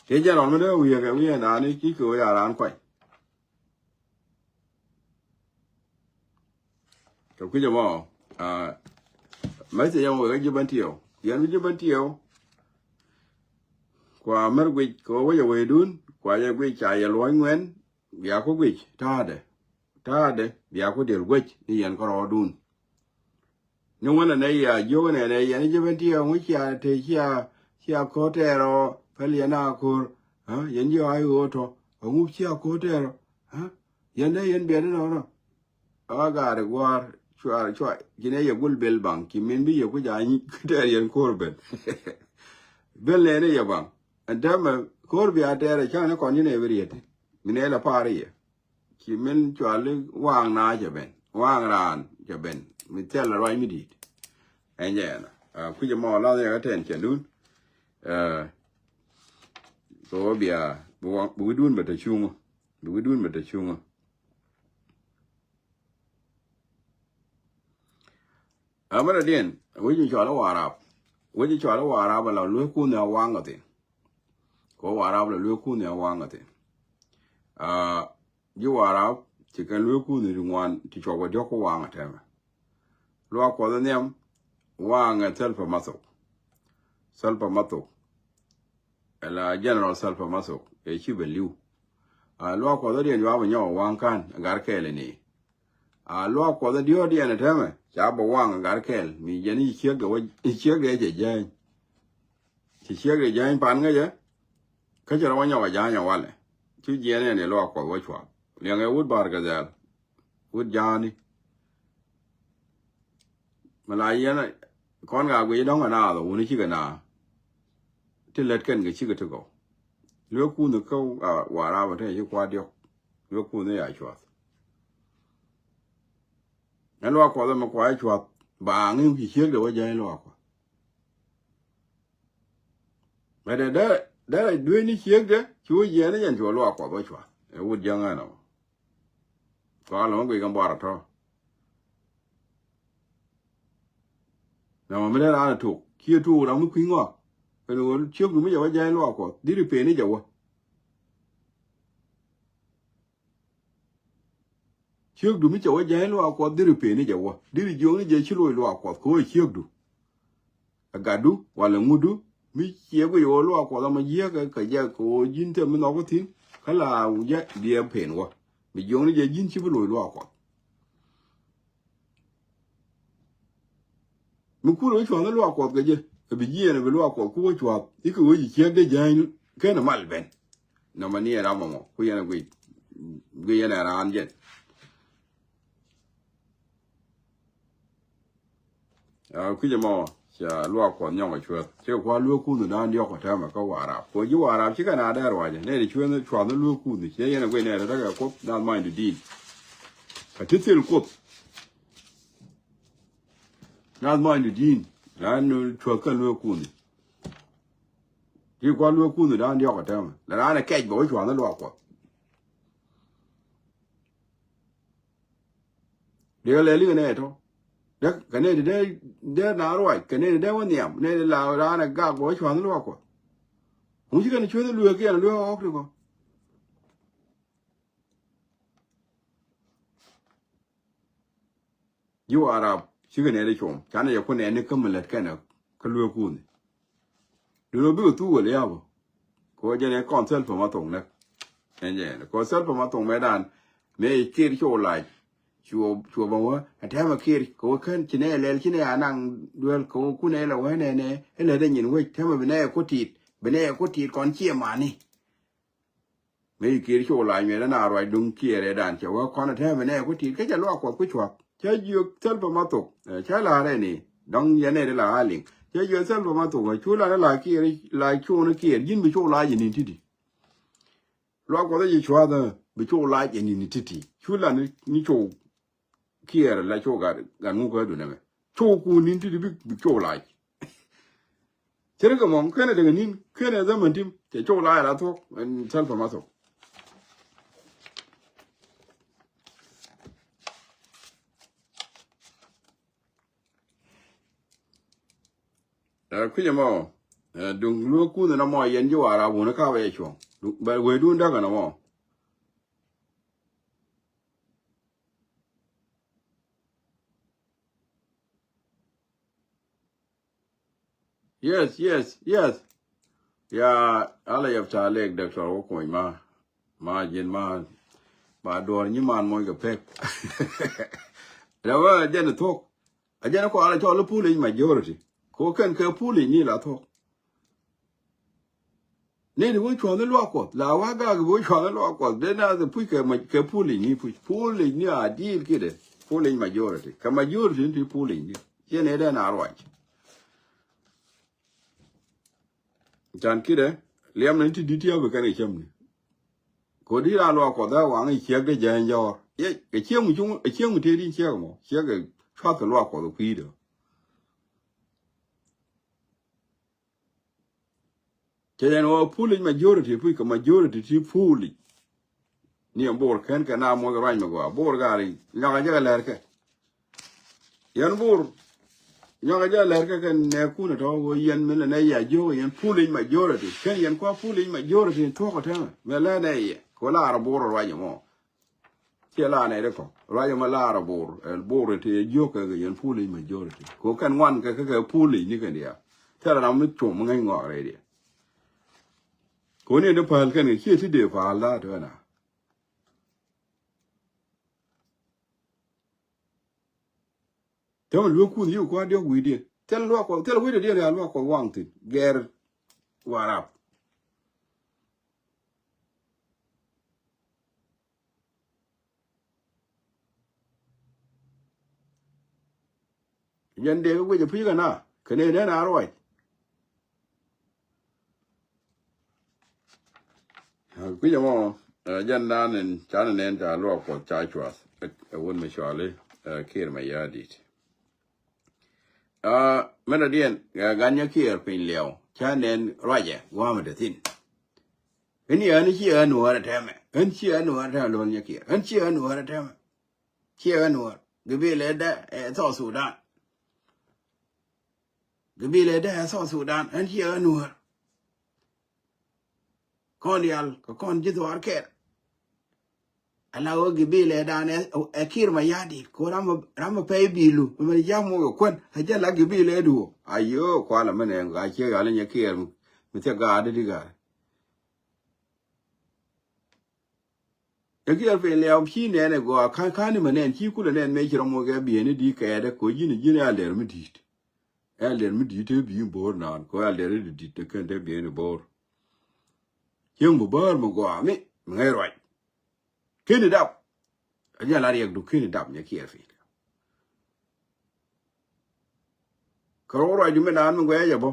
Ciɛ general mi dee wi̱i̱ kɛ wi̱i̱ naan i̱ ci kɛ wä ya raan kuany. Kɛ kui̱c ɛmɔ message ɛmɔ wek a ji̱ bän tiɛw yɛn mi ji̱ bän tiɛw. Kua mär guic kɛ wä wec a wecdun kua yɛ guic ca yɛ luɔ̱ny ŋuɛn. Bia ku guic ta̱a̱dɛ ta̱a̱dɛ bia ku diɛl guec ni yɛn kärɔɔdun. Ni wänɛ nɛ ya jiök nɛ nɛ yɛn ji̱ bän tiɛw ŋu cia te cia cia ko̱r tɛɛr ɔ päl yɛn a ko̱r. Yɛn ji̱ a i̱ ɣöö tɔ a ŋuk cia ko̱r tɛɛr ɔ. Yɛn dee yɛn biɛt inɔnɔ. A gaari gua̱a̱r cua cua ci nɛ yɛ gul bel baŋ ci min bi yɛ kuc a nyic tɛɛr yɛn ko̱r ben. Bel nɛ ni yɛ baŋ ɛn täämɛ ko̱r bia tɛɛr ɛ ca̱ŋ ni kɔn ci nɛ bi riet. Mi nɛ lɛ pa̱a̱r yɛ ci min cuali waaŋ na cɛ ben waaŋ raan cɛ ben mi thil ruac mi di̱i̱t. Ɛn jɛ ɛn kui̱c ɛmɔ lath yɛ kä tɛn cɛ dun. Kɛ wä bia bi wi̱dun bɛ te cuŋä bi wi̱dun bɛ te cuŋä. Amärɛ diɛn wec mi cɔal i̱ Warap wec mi cɔal i̱ Warap ala lueek kun nhiam waŋ kɛ thin. Kɛ wä Warap ala lueek kun nhiam waŋ kɛ thin. Aa, ji̱ Warap ci kɛn lueek kuuth ni ti ŋuan ti cuɔp kɛ diɔ̱k kä waŋ ɛ tɛmɛ. Luaak Kuɔth ɛ nhiam waŋ ɛ Salva Mathok. Salva Mathok. Ɛ la General Salva Mathok ɛ ci bɛ li̱w. Aa, luaak Kuɔth ɛ diɛn juaak bɛ nyɔk ɛ waŋ kan ɛ gar kɛɛl ɛ ni. Aa, luaak Kuɔth ɛ diɔ̱ɔ̱k diɛn ɛ tɛmɛ ca bɛ waŋ ɛ gar kɛɛl mi jɛn i̱ ciekdɛ wä i̱ ciekdɛ cɛ jääny. Ci ciekdɛ jääny pan ŋäcɛ. Kä cɛ rɔ wä nyɔk ɛ jääny ɛ walɛ. Cu jiɛn ɛn ɛ luaak Kuɔth wä cuath liɛŋɛ wut Bar Gazal. Wut ja̱a̱ni. Mi la yɛn kɔn ka guic dɔ̱ŋ anaath ɔ wuni cikɛ naa. Ti lät kɛn kɛ cikɛ ti gɔw. Luek kuuth kä Warap ɔ te ci kua̱r diɔ̱k. Luek kuuth ya cuath. Ɛn luaak Kuɔth ɛmɛ kua̱r cuath. Ba ŋi̱w ci ciekdɛ wä jääny luaak Kuɔth. Bɛ dee dee dee dueeni ciekdɛ ci wä jiɛn ni jɛn ci wä luaak Kuɔth wä cuath. Ɛ wut jäŋ ɛn ɔ. Kua lɔ̱ŋ guic kɛ buar ɔ tɔ̱. Nɔmɔ mi dee raan a tok kiɛ tok ram mi kui̱ ŋɔak. Kɛn ɣöö ciökdu mi jɛ wä jääny luaak Kuɔth diri peni jɛ wä. Ciökdu mi cɛ wä jääny luaak Kuɔth diri peni jɛ wä diri jiökni jɛ ci loc luaak Kuɔth kɛ wä ciökdu. Ɛ gatdu walɛ ŋutdu mi ciɛ guic ɣöö luaak Kuɔth ama jiääk kɛ jɛ kɛ ɣöö ji̱n thil mi nhɔk wä thi̱n. Kä la jɛ diɛɛm pen wä mi jiökni jɛ ji̱n ci bi loc luaak Kuɔth. Mi kur wä cua̱n luaak Kuɔth kɛ jɛ kɛ bi jiɛɛn bi luaak Kuɔth ku wä cua̱th i̱ kɛ wä ji̱ ciek dee jääny kɛn mal ben. Nɔmɔ ni ɛ ram mɔmɔ ku yɛn ɛ guic guic yɛn ɛ raan jɛn. Kui̱c ɛmɔ ca luaak Kuɔth nyɔk ɛ cuäth cɛ kua luek kunh dan diɔk ɛ tɛmɛ kä Warap kɛ ji̱ Warap cikɛ na dee ruacɛ nɛ di cuäth cuath ni luek kunh cɛ yɛn ɛ guic nɛ rɛ tekɛ Kuoth nath many di di̱i̱n. Kä ti thil Kuoth. Nath many di di̱i̱n la ni cuäth kɛn luek kunh. Ti kua luek kunh dan diɔk ɛ tɛmɛ la raan ɛ kɛc bɛ wä cuath ni luaak Kuɔth. Dee lɛli kɛ nɛy tɔ dee kɛ nɛy ti dee dee na ruac kɛ nɛy ti dee wä nhiam nɛy ti la raan ɛ gak bɛ wä cuath ni luaak Kuɔth. Ŋu ci kɛn cuäth ni luek kiɛn luek ɣɔk ti kɔ. Ji̱ Warap cikɛ nɛy ti com canɛ yɛ ku nɛy ni kä mi lät kɛnɛ kä luek kunh. Duno bikɛ thuk wä lia̱a̱ bä. Kɛ wä jɛn ɛ kɔn Salva Mathok näk. Ɛn jɛ ɛn kɛ wä Salva Mathok mɛ dan mëë Kiir cu lac. Cuɔ cuɔ bä wä ɛ tɛmɛ Kiir kɛ wä kän ci nɛ lɛl ci nɛ anaŋ duel kɛ wä kun ɛ lɛ wä nɛ nɛ ɛ lɛ dɛ nyin wec tɛmɛ bi nɛ ɛ ku tit bi nɛ ɛ ku tit kɔn ciɛ mani. Mëë Kiir cu lac miɛt ɛn a ruac duŋ Kiir ɛ dan cɛ wä kɔn ɛ tɛmɛ bi nɛ ɛ ku tit kä cɛ luaak Kuɔth ku cuak. Cä jiök Salva Mathok cä la̱r ɛn i̱ dɔ̱ŋ yɛn ɛ di la a liŋ. Cä jiök Salva Mathok cu la ni la Kiir la cuun Kiir ji̱n bi cu lac in in ti̱ti̱. Luaak Kuɔth ɛ ji̱ cua̱th ɛ bi cu lac in in ti̱ti̱ cu la ni cu Kiir la cu gat gat ŋuk kä dun ɛmɛ cu kun in ti̱ti̱ bi bi cu lac. Cɛ ri kɛ mɔŋ kenɛ tekɛ ni̱n kenɛ zaman tim cɛ cu lac la thuɔ̱k ɛn Salva Mathok. Ɛ kui̱c ɛmɔ ɛ duŋ luek kunh ɛn ɛmɔ yɛn ji̱ Warap wun ɛ kap ɛ cuɔ̱ŋ bɛ wee duun däk ɛn ɛmɔ. Yes, yes, yes. Ya ala yɛp ca lek Doctor wä kuɔny ma ma ji̱n ma ba duɔr nyi man moc kɛ pek. Rɛ wä jɛn thuɔk. A jɛn kɔ ala cɔl pulej majority. Ko kɛn kɛ pulej ni la thuɔk. Ni di wä cuɔth ni luak Kuɔth la wa gak wä cuɔth ni luak Kuɔth de na the puc kɛ ma kɛ pulej ni puc pulej ni a deal kidɛ. Pulej majority kɛ majority ni ti pulej ni. Cɛ ni dɛ na ruac. Can kidɛ liɛm ni ti di ti a bi kɛn kɛ cɛm ni. Ko di ra luak Kuɔth a waŋ i ciɛk de jɛ jɔr. Ye kɛ ciɛŋ mi cuŋ ciɛŋ mi te di ciɛk mɔ ciɛk kɛ cuath kɛ luak Kuɔth kui̱dɛ. Cɛ yɛn wä pulic majority puc kɛ majority ti pulic. Ni ɛn bor kɛn kɛ na muɔc ruany mi gɔaa bor gari nyɔk a jɛ kɛ lɛr kɛ. Yɛn bor Nyɔkɛ jɛ lɛr kɛ kɛn nɛɛkun ɛ tɔ̱ ɣöö yɛn min lɛ nɛ yɛ jiök yɛn foolish majority. Kɛn yɛn kua foolish majority thuɔ̱k ɛ tɛmɛ. Mɛ lɛ nɛ yɛ. Kɛ ɣöö la rɔ bo̱o̱r rɔ ruac ɛmɔ. Ciɛ la nɛ ri kɔ. Ruac ɛmɔ la rɔ bo̱o̱r. Ɛ bo̱o̱r ɛ ti yɛ jiök kɛ kɛ yɛn foolish majority. Kɛ ɣöö kɛn ŋuan kɛ kɛ kɛ foolish ni kɛn diaal. Thilɛ ram mi com mi ŋäc ŋɔak rɛy diɛ. Kɛ ɣöö ni ni päl kɛn kɛ ciɛ ti dee päl la tɔ̱ ɛna. Täämɛ luäk kuth yik kua̱r diɔ̱k wi̱i̱diɛn. Thil luaak kuɔth, thil wi̱i̱diɛn ya luaak kuɔth waŋ thi̱n. Gɛr Warap. Jɛn dee kä guic a pi̱i̱ kɛ na kɛ nɛy nɛn a ruac. Kui̱c ɛmɔ, ɛ, jɛn dan in canɛ nɛn ca luak kuɔth ca cuath, ɛ, ɛ wun mi cuali, ɛ, Kiir Mayardit. Ɛ, mɛn dɔ̱diɛn, ɛ, gan nyɛ Kiir piny liɛw ca nɛn ruacɛ gua̱a̱mɛ te thi̱n. Ɣän yɛ ɣän ciɛ ɣän nuäärä tɛmɛ, ɣän ciɛ ɣän nuäärä tɛmɛ lo̱l nyɛ Kiir, ɣän ciɛ ɣän nuäärä tɛmɛ. Ciɛ ɣän nuäär. Gibilɛ dɛ ɛ South Sudan. Gibilɛ dɛ ɛ South Sudan, ɣän ciɛ ɣän nuäär. Kɔn diaal kɛ kɔn ji̱ dhuaar kɛɛl. Ala ɣöö gibilɛ dan ɛ, ɛ Kiir Mayardit kɛ ɣöö ram, ram ɛ pɛy bi̱i̱lu mɛ jam wä kɛ kuän ɛ jɛ la gibilɛ duɔ. Ayö kualɛ mɛnɛ ɣaa ciɛ ɣa̱lä nyɛ Kiir mi thiɛ gaatdä di ga̱a̱r. Ɛ Kiir piny liaw ci nɛn ɛ gɔaa ka̱n ka̱n ni mɛ nɛn ci kulɛ nɛn mëë ci rɔm wä kɛ biɛni di kɛɛdɛ kɛ ɣöö ji̱n ji̱n ɛ alɛr mi di̱i̱t. Ɛ alɛr mi di̱i̱t te bi̱i̱ bo̱o̱r naan kɛ ɣöö alɛr mi di̱i̱t te kɛn te biɛni bo̱o̱r. Cieŋ bi bäär mi gɔaa mi mi ŋäc ruac. Keni dap. A jɛ la riɛkdu keni dap nyɛ Kiir piny. Kɛ rɔ ruacdu mi naan mi guɛcɛ bä.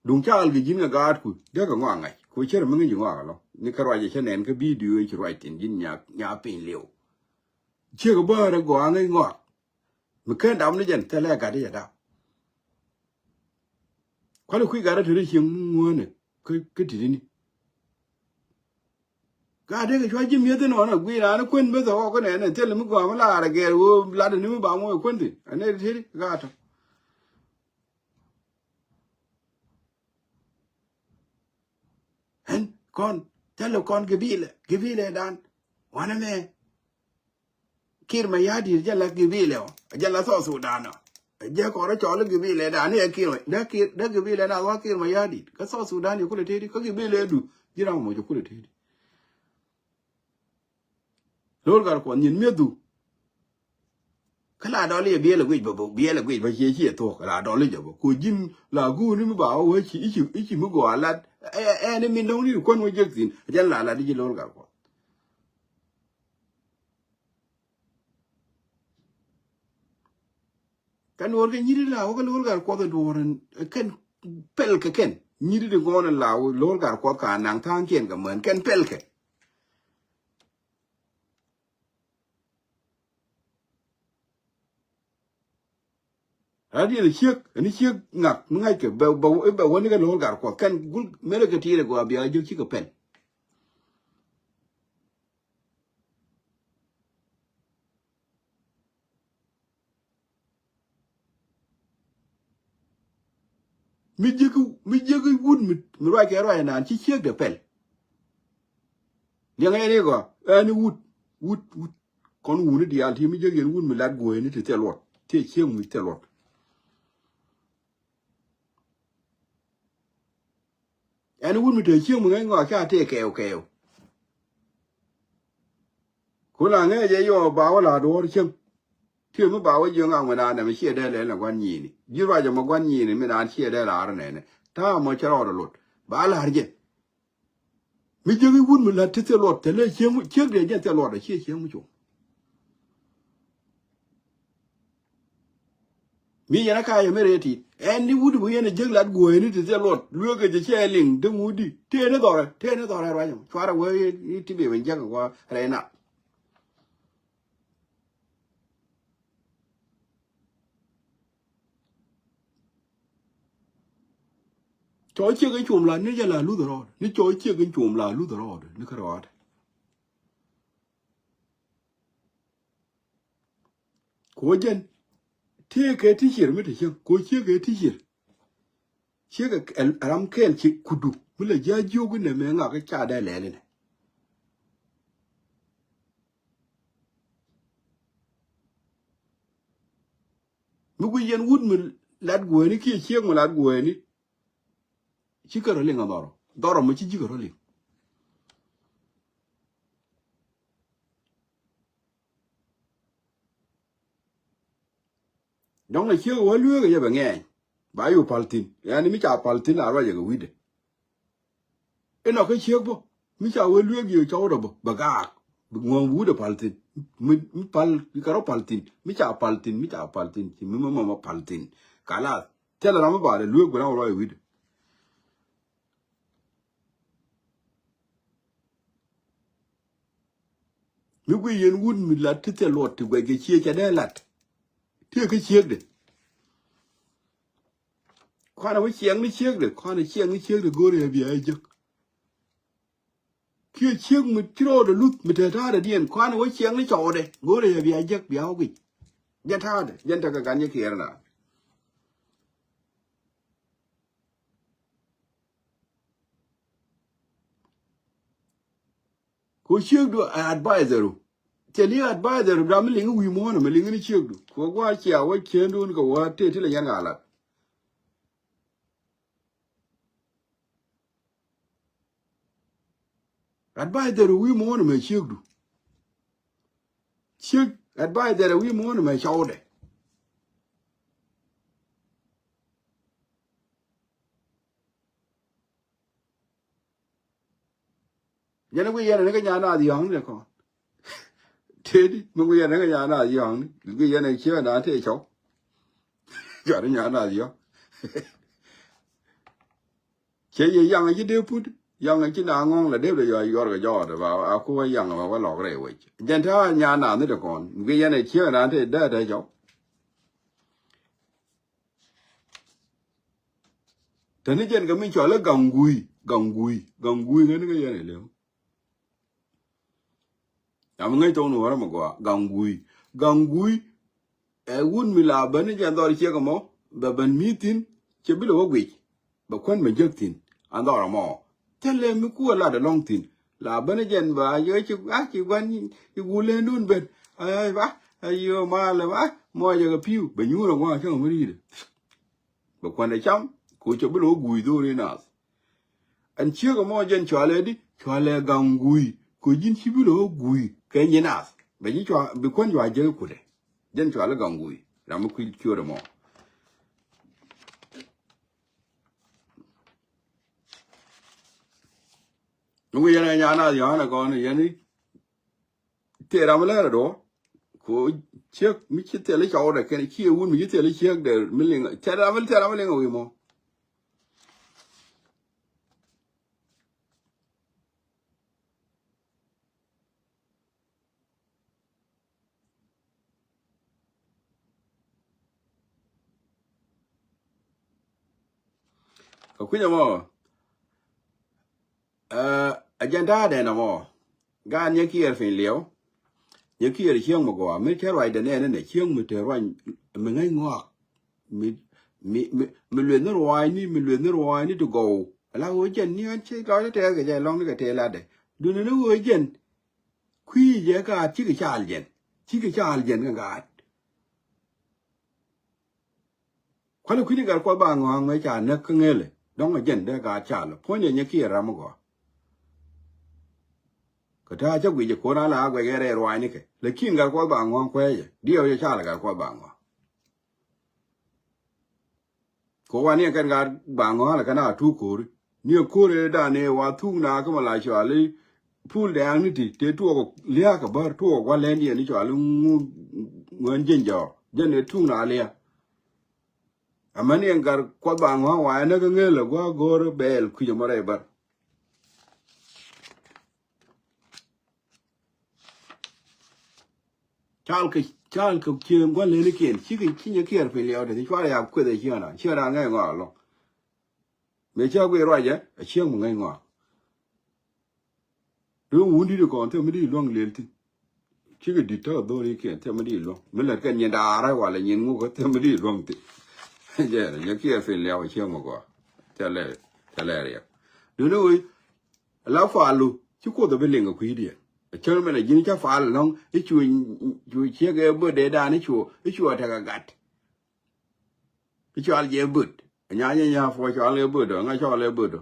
Duŋ ca al kɛ ji̱n kɛ gaatku dee kɛ ŋɔak ŋa̱c kɛ cär mi ŋi̱c ŋɔak alɔ ni kɛ ruacɛ cä nɛn kä bidio ci ruac thi̱n ji̱n nya, nya piny liw. Ciek bäärä gɔaa ŋäc ŋɔak. Mi ken dap ni jɛn thilɛ gat i̱ jɛ dap. Kualɛ kui̱ gat i̱ te ri cieŋ ŋuäänɛ kä, kä ti̱ti̱ni. Gat dee kɛ cua ji̱ mi̱eth inɔnɔ gui̱i̱r raan i̱ kuën beth ɛ ɣɔk inɛnɛ thilɛ mi gɔaa mi laar ɛ gɛɛr ɣöö lat ini mi ba moc ɛ kuën thi̱n ɛ nɛy ti teti gat tɔ. Ɛn kɔn thilɛ kɔn gibilɛ gibilɛ dan wanɛ mɛ. Kiir Mayardit jɛ la gibilɛ ɔ jɛ la South Sudan ɔ. Jɛ kɔrɛ cɔl gibilɛ dan ni ɛ Kiir dee Kiir dee gibilɛ na wa Kiir Mayardit kä South Sudan yɛ kulɛ teti kä gibilɛ du ji̱ ram moc ɛ kulɛ teti. Lo̱r gat kuɔth nyin mi̱ethu. Kä la dɔl i̱ biɛl ɛ guic bä bä biɛl ɛ guic bä cie cie thuɔ̱k la dɔl i̱ jɛ bä ku ji̱n la guuni mi ba wä wä ci i̱ ci i̱ ci mi gɔaa lat. Ɛ ɛ ni min dɔ̱ŋ ni kuän wä jek thi̱n jɛn la lat i̱ ji̱ lo̱r gat kuɔth. Kɛn wä kɛ nyiri la wä kɛ lo̱r gat kuɔth ɛ duɔ̱ɔ̱r kɛn pɛl kɛ kɛn nyiri di ŋɔn la wä lo̱r gat kuɔth ka naŋ tha̱a̱ŋ kiɛn kɛ män kɛn pɛl kɛ. Radiɛn ciek ɛn ciek ŋak mi ŋa̱ckɛ bɛ bɛ bɛ wäni kɛ lo̱l gat kuɔth kɛn gul mëlɛ kɛ ti̱i̱rɛ gɔaa bia jiök cikɛ pɛl. Mi jiäki mi jiäki wut mi mi ruac kɛ ruac naan ci ciek dee pɛl. Liɛŋɛ ni gɔaa ɛn wut wut wut. Kɔn wuni diaal ti mi jek yɛn wun mi lat guɔyni ti thil luɔt ti ciek mi thil luɔt. Ɛn wun mi te ciek mi ŋäc ŋɔak ca tëë kɛɛw kɛɛw. Ku la ŋäc jɛ yɔ ba wä la duɔ̱ɔ̱r cieŋ. Ti mi ba wä jiök ŋaŋ mi naan nɛmɛ ciɛ dee lɛl nɛ gua̱n nyiini ji̱ ruacɛ mɔ gua̱n nyiini mi naan ciɛ dee laar nɛnɛ ta̱a̱ mɔ cɛ rɔɔdɛ luɔt ba la̱r jɛ. Mi jiäk i̱ wut mi la̱t ti thil luɔt thilɛ ciek mi ciek diɛ jɛn thil luɔt a ciɛ ciek mi cuŋ. Mi yɛn a ka̱a̱c ɛmɛ rɛy tit ɛn ni wut mi yɛn a jiäk lat guɔ̱ɔ̱yni ti thil luɔt lueek kɛ jɛ ciɛ liŋ ti ŋut di tëë ni dhɔrɛ tëë ni dhɔrɛ ruac ɛmɔ cuarɛ wee i̱ ti bee ben jiäk kɛ gua̱a̱ rɛy nath. Cɔ ciek in cuom la ni jɛ la luth rɔɔdɛ ni cɔ ciek in cuom la luth rɔɔdɛ ni kä rɔɔdɛ. Kuɔ jɛn Tëëkɛ ti cier mi te cieŋ, ko ciek kɛ ti cier. Ciek ɛ, ɛ ram kɛɛl ci kudu mi lɛ ji̱ a jiök inɛ mɛ ŋak kä ca dee lɛɛl inɛ. Mi guic yɛn wut mi lat guɛɛni kiɛ ciek mi lat guɛɛni. Ci kɛ rɔ liŋ a dhɔrɔ. Dhɔrɔ mi ci ji̱ kɛ rɔ liŋ. Dɔ̱ŋ lɛ ciek wä lueek ɛ yɛ bɛ ŋɛɛny. Ba yu pal thi̱n. Yani mi ca pal thi̱n la ruacɛ kɛ wi̱cdɛ. Inɔ kä ciek bä. Mi ca wä lueek yɛ cɔwdɛ bä. Bɛ gaak. Bɛ ŋuɔ̱ŋ bi wi̱cdɛ pal thi̱n. Mi, mi pal, mi kɛ rɔ pal thi̱n. Mi ca pal thi̱n, mi ca pal thi̱n. Ci mi mɛ mɛ pal thi̱n. Kalath. Thilɛ ram mi ba lɛ lueek bi ram ruacɛ wi̱cdɛ. Mi guic yɛn wut mi lat ti thil luɔt ti guɛc kɛ ciek ca dee lat. Ti kä ciekdɛ. Kɔn a wä ciɛŋ ni ciekdɛ, kɔn a ciɛŋ ni ciekdɛ go̱o̱rɛ yɛ bia jek. Kiɛ ciek mi ci rɔɔdɛ luth mi te ta̱a̱dɛ diɛn, kɔn a wä ciɛŋ ni cɔwdɛ go̱o̱rɛ yɛ bia jek bia wä guic. Jɛn ta̱a̱dɛ, jɛn tekɛ gan jɛ kiɛɛr na. Ko ciekdu a advisor. Thil i̱ advisor dam mi liŋ i̱ wi̱i̱ muɔ̱ɔ̱n ɛmɛ liŋ ni ciekdu. Ko gua̱a̱r cia wä ciendun kɛ wä tëë ti lɛ yɛn ŋa̱ lat. Advisor wi̱i̱ muɔ̱ɔ̱n ɛmɛ ciekdu. Ciek advisor wi̱i̱ muɔ̱ɔ̱n ɛmɛ cɔwdɛ. Jɛn i̱ guic yɛn ɛn kä nyan nath yɔ̱a̱ŋni dɛ kɔn. Tëëdi mi guic yɛn ɛn kä nyan nath yɔ̱a̱ŋni. Guic yɛn ɛn ciek ɛn an tëë cɔw. Jɔt i̱ nyan nath yɔ̱a̱ŋ. Cɛ yɛ yaŋ ci dee put. Yaŋ ci na ŋɔ̱ŋ la dee dee yɔ̱a̱ yɔr kɛ jɔɔt ba a ku wä yaŋ ba wä lɔk rɛy wec. Jɛn ta̱a̱ nyan nath ni dɛ kɔn. Guic yɛn ɛn ciek ɛn an tëë dee dee cɔw. Teni jɛn kɛ min cɔal i̱ gaŋ gui, gaŋ gui, gaŋ gui ŋäni kä yɛn ileu. Yam ŋäc thok ni wärä mi gɔaa, gaŋ gui. Gaŋ gui, ɛ wut mi la bäni jɛn dhɔr ciek ɛmɔ, bɛ ben mi thi̱n, cɛ bi lɛ wä guic. Bɛ kuän mi jek thi̱n, an dhɔr ɛmɔ. Thilɛ mi ku ɛ lat ɛlɔ̱ŋ thi̱n. La bäni jɛn ba yɛ ci, a ci gua̱n ci gulendun ben. Ay, ay, ba, ay, yo, malɛ, ba, mɔcɛ kɛ pi̱w. Bɛ nyuur ɛ gua̱a̱ cäŋ mi ri̱i̱dɛ. Bɛ kuändɛ cam, ku cɛ bi lo̱ guuc dho̱o̱ri nath. Ɛn ciek ɛmɔ jɛn cɔalɛ di, cɔalɛ gaŋ guuc. Ku ji̱n ci bi lo̱ guuc kɛ nyi nath. Bɛ ji̱ cua, bi kuän cua jek kutɛ. Jɛn cɔalɛ gaŋ guuc. Ram mi kui̱ ciöt ɛmɔ. Nuŋ yɛn ɛ nyan nath Yohana kɔn yɛn i̱ tëë ram mi lɛr ɛ duɔ. Ko ciek mi ci thil i̱ cɔwdɛ kɛn ci ɛ wun mi ci thil i̱ ciek dɛ mi liŋ. Tëë ram mi, tëë ram mi liŋ ɛ wi̱i̱ mɔ. Kɛ kui̱c ɛmɔ, ɛ, ɛ jɛn ta̱a̱dɛn ɛmɔ. Gaat nyɛ kiɛɛr piny liɛw. Nyɛ kiɛɛr cieŋ mi gɔaa. Mi cɛ ruacdɛ nɛɛni nɛ cieŋ mi te ruac mi ŋäc ŋɔak. Mi, mi, mi, mi lueth ni ruaacni, mi lueth ni ruaacni ti gɔw. Ala ɣöö jɛn ni ɣän ci lɔcdä tɛɛth kɛ jɛ lɔ̱ŋni kɛ tëë latdɛ. Duundɛ ni ɣöö jɛn. Kui̱ jɛ gaat cikɛ caal jɛn. Cikɛ caal jɛn kɛ gaat. Kuäli kui̱ni gat kuɔth ba ŋɔ̱a̱ŋ mëë ca näk kä ŋëlɛ. Dɔ̱ŋ ɛ jɛn dee gaat caal. Puɔ̱nyɛ nyɛ kiɛ ram mi gɔaa. Kɛ ta̱a̱ cä guic ɛ ko̱n ala a guɛc ɛ rɛy ruaacnikɛ. Lakin gat kuɔth ba ŋɔ̱a̱ŋ kuɛɛcɛ. Diɛw cɛ caal gat kuɔth ba ŋɔ̱a̱ŋ. Ko wani ɛ kɛn gat ba ŋɔ̱a̱ŋ lɛ kɛn a tuuk ko̱ri. Ni ɛ ko̱ri dan ɛ wa thuk na kä mɛ la cuali. Pul dɛɛŋni ti tëë tuɔɔk lia̱a̱ kɛ bär tuɔɔk gua̱l lɛn yɛn i̱ cuali ŋu ŋuɛn jiɛn jɔɔk. Jɛn ɛ thuk na lia̱a̱. Amäni ɛn gat kuɔth ba ŋɔ̱a̱ŋ wa ɛn näk ɛ ŋël ɛ gua̱a̱k go̱o̱r bɛɛl kui̱c ɛmɔ rɛy bär. Cal kɛ, cal kɛ cieŋ gua̱n lenikiɛn cikɛ ci nyɛ kiɛɛr piny liɛw te ci cuarɛ ya kueth ɛ cieŋ raan cieŋ raan ŋäc ŋɔak ɛlɔ̱ŋ. Mëë cä guic ruacɛ ɛ cieŋ mi ŋäc ŋɔak. Duŋ wun di̱t kɔn thil mi di̱t luäŋ lel thi̱n. Cikɛ di̱t tä dhɔrikiɛn thɛmɛ di luɔ̱ŋ. Mi lät kɛ nyin daarä walɛ nyin ŋuk thɛmɛ di luɔ̱ŋ ti. Jɛ nyɛ kiɛ piny lɛw ciɛ mɛ gɔaa. Thilɛ, thilɛ riɛk. Duundɛ wee, la falu ci Kuoth a bi liŋ a kui̱diɛn. A cär mɛn a ji̱n ca fal lɔ̱ŋ i̱ cu, cu ciek ɛ böt dee dan i̱ cu, i̱ cu a tek a gat. I̱ cual jɛ böt. Nya nyɛ nya puɔ cual ɛ böt ɔ, ŋa cual ɛ böt ɔ.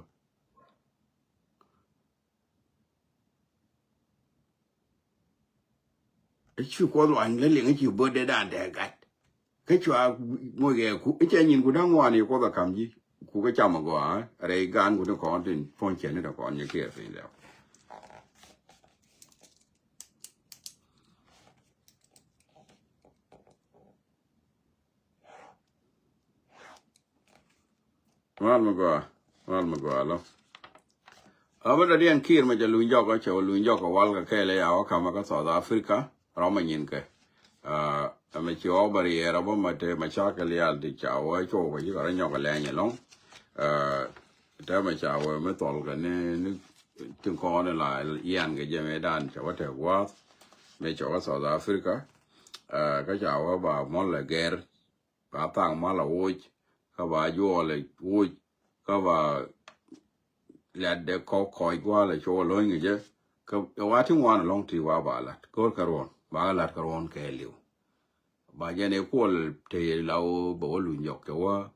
I̱ cu Kuoth luany lä liŋ i̱ cu böt dee dan dee gat. Kä cua moc kɛ ku i̱ cɛ nyin ku da̱ŋ wan i̱ Kuoth a kam ji̱. Ku kä cam a gɔaa rɛy gan ku ni kɔn tin puɔ̱ny cɛ ni dee kɔn nyɛ kiɛ piny lɛw. Mal mi gɔaa, mal mi gɔaa lɔ. Ɛ bä dɔ̱diɛn Kiir mɛ cɛ luny jɔk ɔ, cɛ wä luny jɔk ɔ wal kɛ kɛɛl ɛ ya wä kamä kä South Africa, rɔmɛ nyin kɛ. Ɛ mɛ ci ɣɔw bä riɛɛr ɔ bä mɛ te mɛ ca kɛ lial ti ca wä cɔw kɛ ci kɛ rɔ nyɔk ɛ lɛny ɛlɔ̱ŋ. Ɛ te mɛ ca wä mi thɔl kɛ ni, ni tin kɔn la yian kɛ jɛ mɛ dan cɛ wä te gua̱a̱th. Mɛ cɛ wä South Africa. Ɛ kä ca wä ba mɔl ɛ gɛr. Ba thaŋ mal a woc, kä ba juɔl a woc, kä ba lɛt dɛ kɔk kɔc gua̱a̱l a cɔl a lo̱ny kɛ jɛ. Kä ɛ wa ti ŋuan a lɔŋ ti wa ba lat go̱r kɛ ruɔn ba kɛ lat kɛ ruɔn kɛ liw. Ba jɛn ɛ kuɔl te la wä bɛ wä luny jɔk kɛ wä.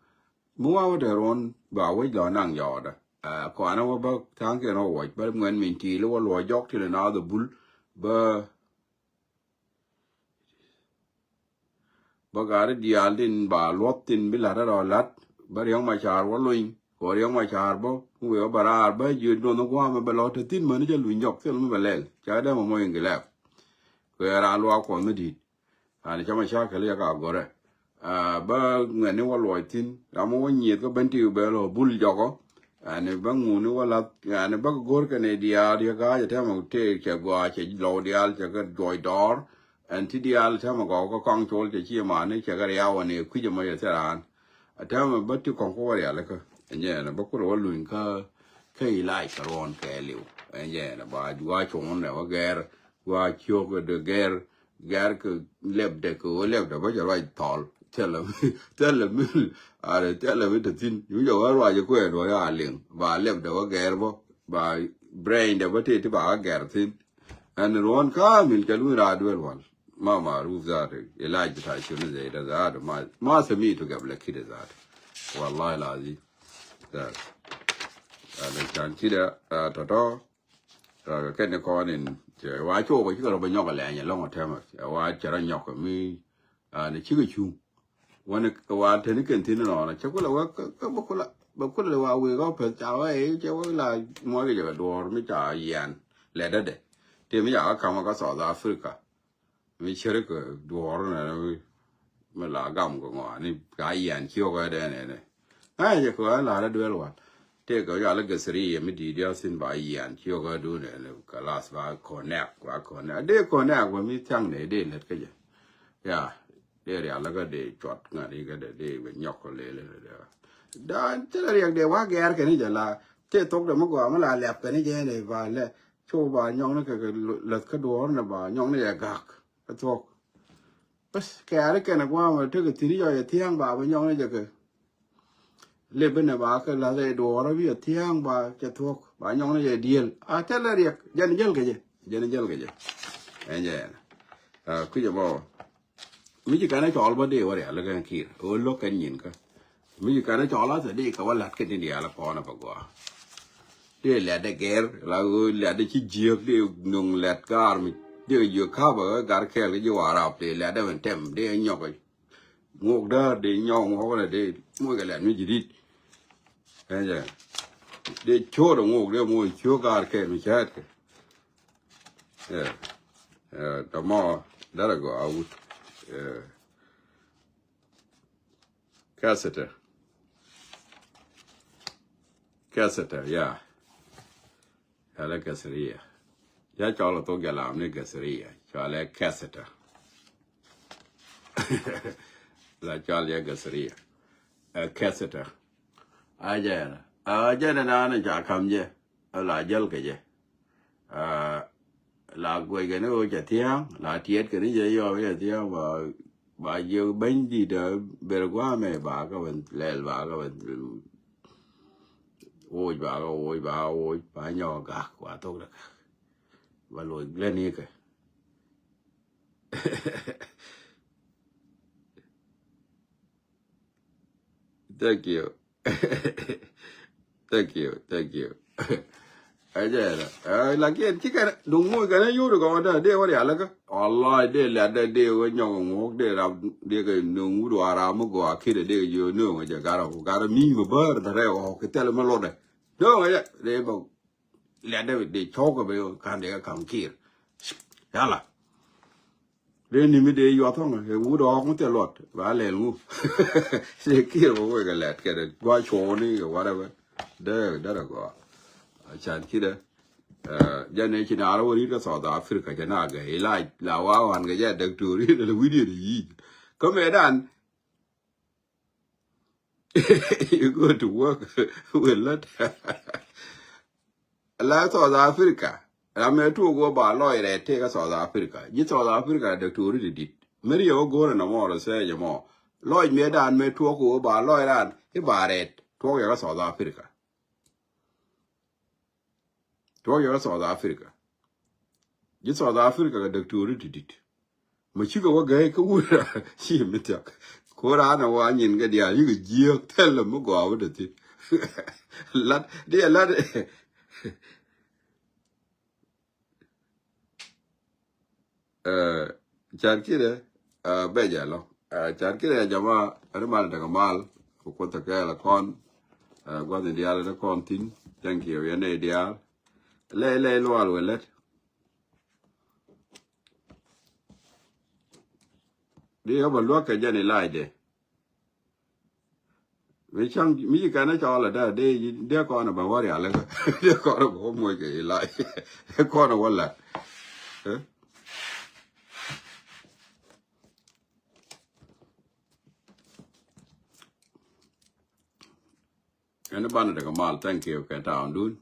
Mi wa wä te ruɔn ba wec lɔ naŋ jɔɔdä. Ɛ kɔanä wä bä thaŋ kɛn wä wuɔc bä ŋuɛn min ti li wä luɔ jɔk ti li naath a bul bä. Bä gari diaal tin ba luɔth tin bi lat rɔ lat bä Riɛk Macar wä luny kɛ Riɛk Macar bä mi wee wä bä raar bä jiö duɔnh gua̱a̱mɛ bɛ lɔ te thin mäni cä luny jɔk thil mi bɛ lɛl ca dee mɛ mɔc in gilɛp. Kɛ raan luaak kuɔth mi di̱i̱t. Ani cä Macar kɛ li ca ka gɔrɛ. Aa, bä ŋuɛ̈tni wä luɔc thi̱n ram wä nyieth kä ben ti bɛ lɔ bul jɔkɔ. Ani bä ŋuni wä lath ani bä go̱r kɛ ni diaal yɛ ga̱a̱c ɛ tɛmɛ tëë cɛ gɔaa cɛ lɔw diaal cɛ kɛ juɔc dɔɔr. Ɛn ti diaal tɛmɛ gɔw kä kɔaŋ col cɛ ci mani cɛ kɛ riaw ani kui̱c ɛmɔ yɛ thil raan. Ɛ tɛmɛ bä ti kɔŋ kä wä rialikä ɛn jɛ ɛn bä kulɛ wä luny kä kä ilac kɛ ruɔn kɛɛliw. Ɛn jɛ ɛn ba gua cuɔn ɛ wä gɛr gua ciök ɛ dee gɛr. Gɛr kɛ lɛpdɛ kɛ ɣöö lɛpdɛ bä jɛ ruac thɔl. Thilɛ mi, thilɛ mi, are thilɛ mi te thi̱n. Cu jɛ wä ruac kuɛɛn wä ya liŋ ba lɛpdɛ wä gɛr bä ba braindɛ bä tëë ti ba wä gɛr thi̱n. Ɛn ruɔ̱n ka̱a̱mil kɛ luny raar duel wal. Ma maruf zaatu ilac bita cuni zɛ ita zaatu ma, ma samitu gabla kida zaatu. Wallahi lazim. Zaatu. Ana can kida tɔtɔ. Kɛn ni kɔn in cɛ wa cok bä cikɛ rɔ bä nyɔk a lɛny ɛlɔŋ a tɛmɛ cɛ wa cɛ rɔ nyɔk mi. Ani cikɛ cuŋ wani wa teni kɛn thin nɔnɔ cɛ kulɛ wä kä bä kulɛ bä kulɛ wa wek ɔ pɛth ca wä ɛ cɛ wä la muɔc kɛ jɛ kɛ duɔɔr mi ca yian lɛ dädɛ. Ti mi ca kä kamä kä South Africa. Mi ceri kɛ duɔɔr nɛ mi la gam kɛ ŋɔa ni ka yian ciok ɛ dɛ nɛ nɛ. Ɛ jɛ kɛ wä la rɛ duel wal. Tëë kɛ wä la gɛthɛri yɛ mi di̱i̱t yɔ thin ba yian ciok ɛ du nɛ nɛ kɛ las ba connect ba connect dee connect ba mi thiaŋ nɛ dee lät kä jɛ. Ya dee rial lä kä dee cuɔt ŋa̱t ikä dee dee bɛ nyɔk kɛ lele dee. Da thilɛ riɛk dee wa gɛɛr kɛ ni jɛ la tëë thok dee mi gɔaa mi la lɛp kɛ ni jɛ nɛ ba lɛ. Cu ba nyɔkni kɛ kɛ läth kä duɔ̱ɔ̱r ni ba nyɔkni yɛ gak kä thuɔ̱k. Bäth kɛɛri kɛn ɛ gua̱a̱m ɛ tekɛ thi̱n i̱ yɔc ɛ thia̱a̱ŋ ba bä nyɔkni jɛ kɛ. Lep inɛ ba kɛ la̱th ɛ duɔ̱ɔ̱r ɛ bi ɛ thia̱a̱ŋ ba cɛ thuɔ̱k ba nyɔkni jɛ diël a thilɛ riɛk jɛn jäl kɛ jɛ. Jɛn jäl kɛ jɛ. Ɛn jɛ ɛn kui̱c ɛ bä. Mi ci kɛn ɛ cɔl bä dee wä rial kɛn Kiir ɣöö lo̱k kɛn nyin kä. Mi ci kɛn ɛ cɔl a thɛ dee kɛ wä la̱t kɛn tin diaal ɛ kɔn ɛ bä gɔaa. Dee lɛt dee gɛr la ɣöö lɛt dee ci jiäk dee nöŋ lɛt gaar mi dee jiök ka̱pä ɣöö gar kɛɛl kä ji̱ Warap dee lɛt dee wän tɛm dee nyɔk ɛ. Ŋok däär dee nyɔk ŋok kɛ dee moc kɛ lɛt mi ji̱ di̱t. Ɛn jɛ dee ciöt ɛ ŋok dee moc ciök gaar kɛɛl mi cäätkɛ. Ɛ ɛ dɔmɔ derɛ gɔ a wut. Ɛ kɛsɛtɛ. Kɛsɛtɛ ya. Ɛlɛ kɛsɛriya. Ya cɔl a thok jɛ lam ni kɛsɛriya cɔl ɛ kɛsɛtɛ. La cɔl yɛ kɛsɛriya. Ɛ kɛsɛtɛ. A jɛ ɛlɛ a jɛ ni naan ca kam jɛ. Ɛ la jäl kɛ jɛ. Ɛ La guɛc kɛn i̱ ɣöö cɛ thia̱a̱ŋ, la tiɛt kɛn i̱ cɛ yɔɔk cɛ thia̱a̱ŋ, ba, ba jiök bäny di̱t ɛ ber gua̱a̱mɛ, ba kä ben lɛl, ba kä ben woc, ba kä woc, ba woc, ba nyɔk gak, ba thok dɛ gak. Ba loc glɛn ikɛ. Thank you. Thank you, thank you. Ajɛ la. Lakin ci kɛn duŋ muc kɛn yuri kɔn da de wari alaka. Wallahi de la da de wä nyɔŋ ŋok de rap de kɛ nuŋ wut wara mu go akide de yo nuŋ jɛ gara ko gara mi mu bär da rɛ ko ke tel ma lode. Do ŋa jɛ de ba la da de chok be kan de kam kir. Yala. Dee ni mi dee yuath ɔŋ ɛ wut ɔɔk mi thil luɔt ba lɛl ŋu. Dee kiɛ bä wek ɛ lɛt kɛ dee gua cuɔɔni kɛ whatever. Dee dee dee gɔaa. Can kidɛ. Jɛn ɛ ci naar wä ri̱t kä South Africa cɛ na gɛ ilac la wa wan kɛ jɛ däk tuuri dee wi̱diɛn yi. Kä mɛ dan. You go to work with lot. La South Africa. Ram mɛ tuok wä ba lɔc rɛt tëë kä South Africa. Ji̱ South Africa dɔktori ti dit. Mɛri yɛ wä go̱rɛ na mɔɔr sɛ jɛ mɔ. Lɔc mɛ dan mɛ tuok wä ba lɔc ran i̱ ba rɛt tuok yɛ kä South Africa. Tuɔk yɛ kä South Africa. Ji̱ South Africa kɛ dɔktori ti dit. Mɛ cikɛ wä gɛy kä wut ra ci mi thiak. Ko raan ɛ wa nyin kɛ diaal yikɛ jiääk thɛl mi gɔaa wä dee thi̱n. Lat diɛ lat. Car kidɛ bɛ jɛ lɔ. Car kidɛ ya jama. Ɛn mal tekɛ mal. Ku kuoth tekɛ la kɔn. Guath ni dial ni kɔn thin. Thank you yɛn ni dial. Lɛ lɛ lual wɛ lɛt. Di yɛ bɛ luak kɛ jɛ ni lac dɛ. Mi caŋ mi ci kɛn a cɔl a dee dee dee kɔn a bɛ wä rial. Dee kɔn a bɛ wä moc kɛ ilai. Dee kɔn a wä lat. Ɛn banɛ dee kɛ mal, thank you kɛ taundun.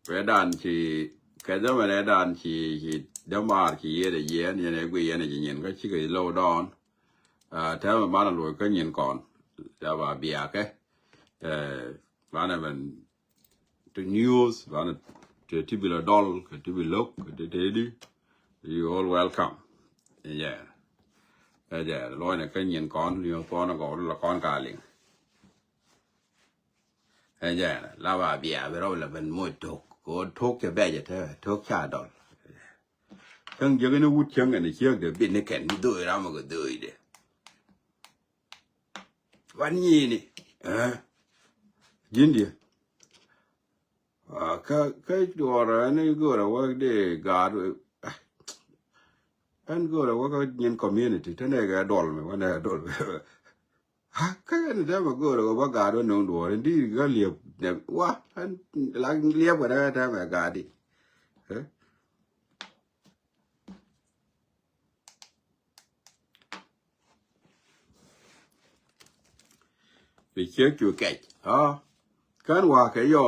Wee dan ci kɛ dämɛ dee dan ci ci dämaar ci yiëë dee yiëë ni yɛn ɛ gui yɛn ɛ ci nyin kä cikɛ low down. Tɛmɛ banɛ luɔc kä nyin kɔn. Ca ba biakɛ. Banɛ ben ti news banɛ ti ti bi la dɔl kɛ ti bi lo̱k kɛ ti ti di. You all welcome. Yeah. Ɛ jɛ luɔcnɛ kä nyin kɔn ni thuɔn gɔw la kɔn ka liŋ. Ɛ jɛ la ba bia bi rɔw la ben moc tok ko tok cɛ bɛc ɛ tɛ tok ca dɔl. Cäŋ jiäk ni wut cäŋ ɛn ciek de bi ni kɛn dhoc ram kɛ dhoc de. Wan nyini. Ji̱n diɛ. Kä kä duɔr ɛn i̱ go̱o̱rɛ wä dee gaat. Ɛn go̱o̱rɛ wä kä nyin community te nɛ kɛ duɔl mi wä nɛ duɔl mi. Kä ɛn dee mɛ go̱o̱rɛ wä bä gaat wä no̱o̱ŋ duɔr in di kä liɛp nɛ wa ɛn la liɛp wä nɛ dee mɛ gaat di. Bi ciek cu kɛc ɔ kän wa kɛ yɔ.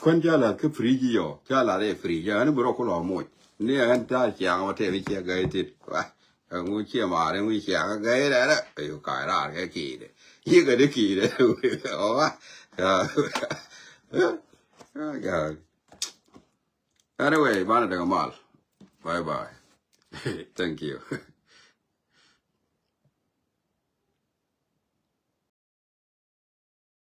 Kuän ca lath kä fridge yɔ ca lath ɛ fridge ɛn bi rɔ ku lɔ moc ni ɛn ta ciaŋ wa tɛm ciek gäi tit. Ɛŋu ciɛ maari ŋu ciaŋ gäi rɛrɛ. Ayu ka̱a̱c raar kɛ kiidɛ yikɛ di kiidɛ. Ɔ wa. Anyway, banɛ däŋ mal. Bye bye. Thank you.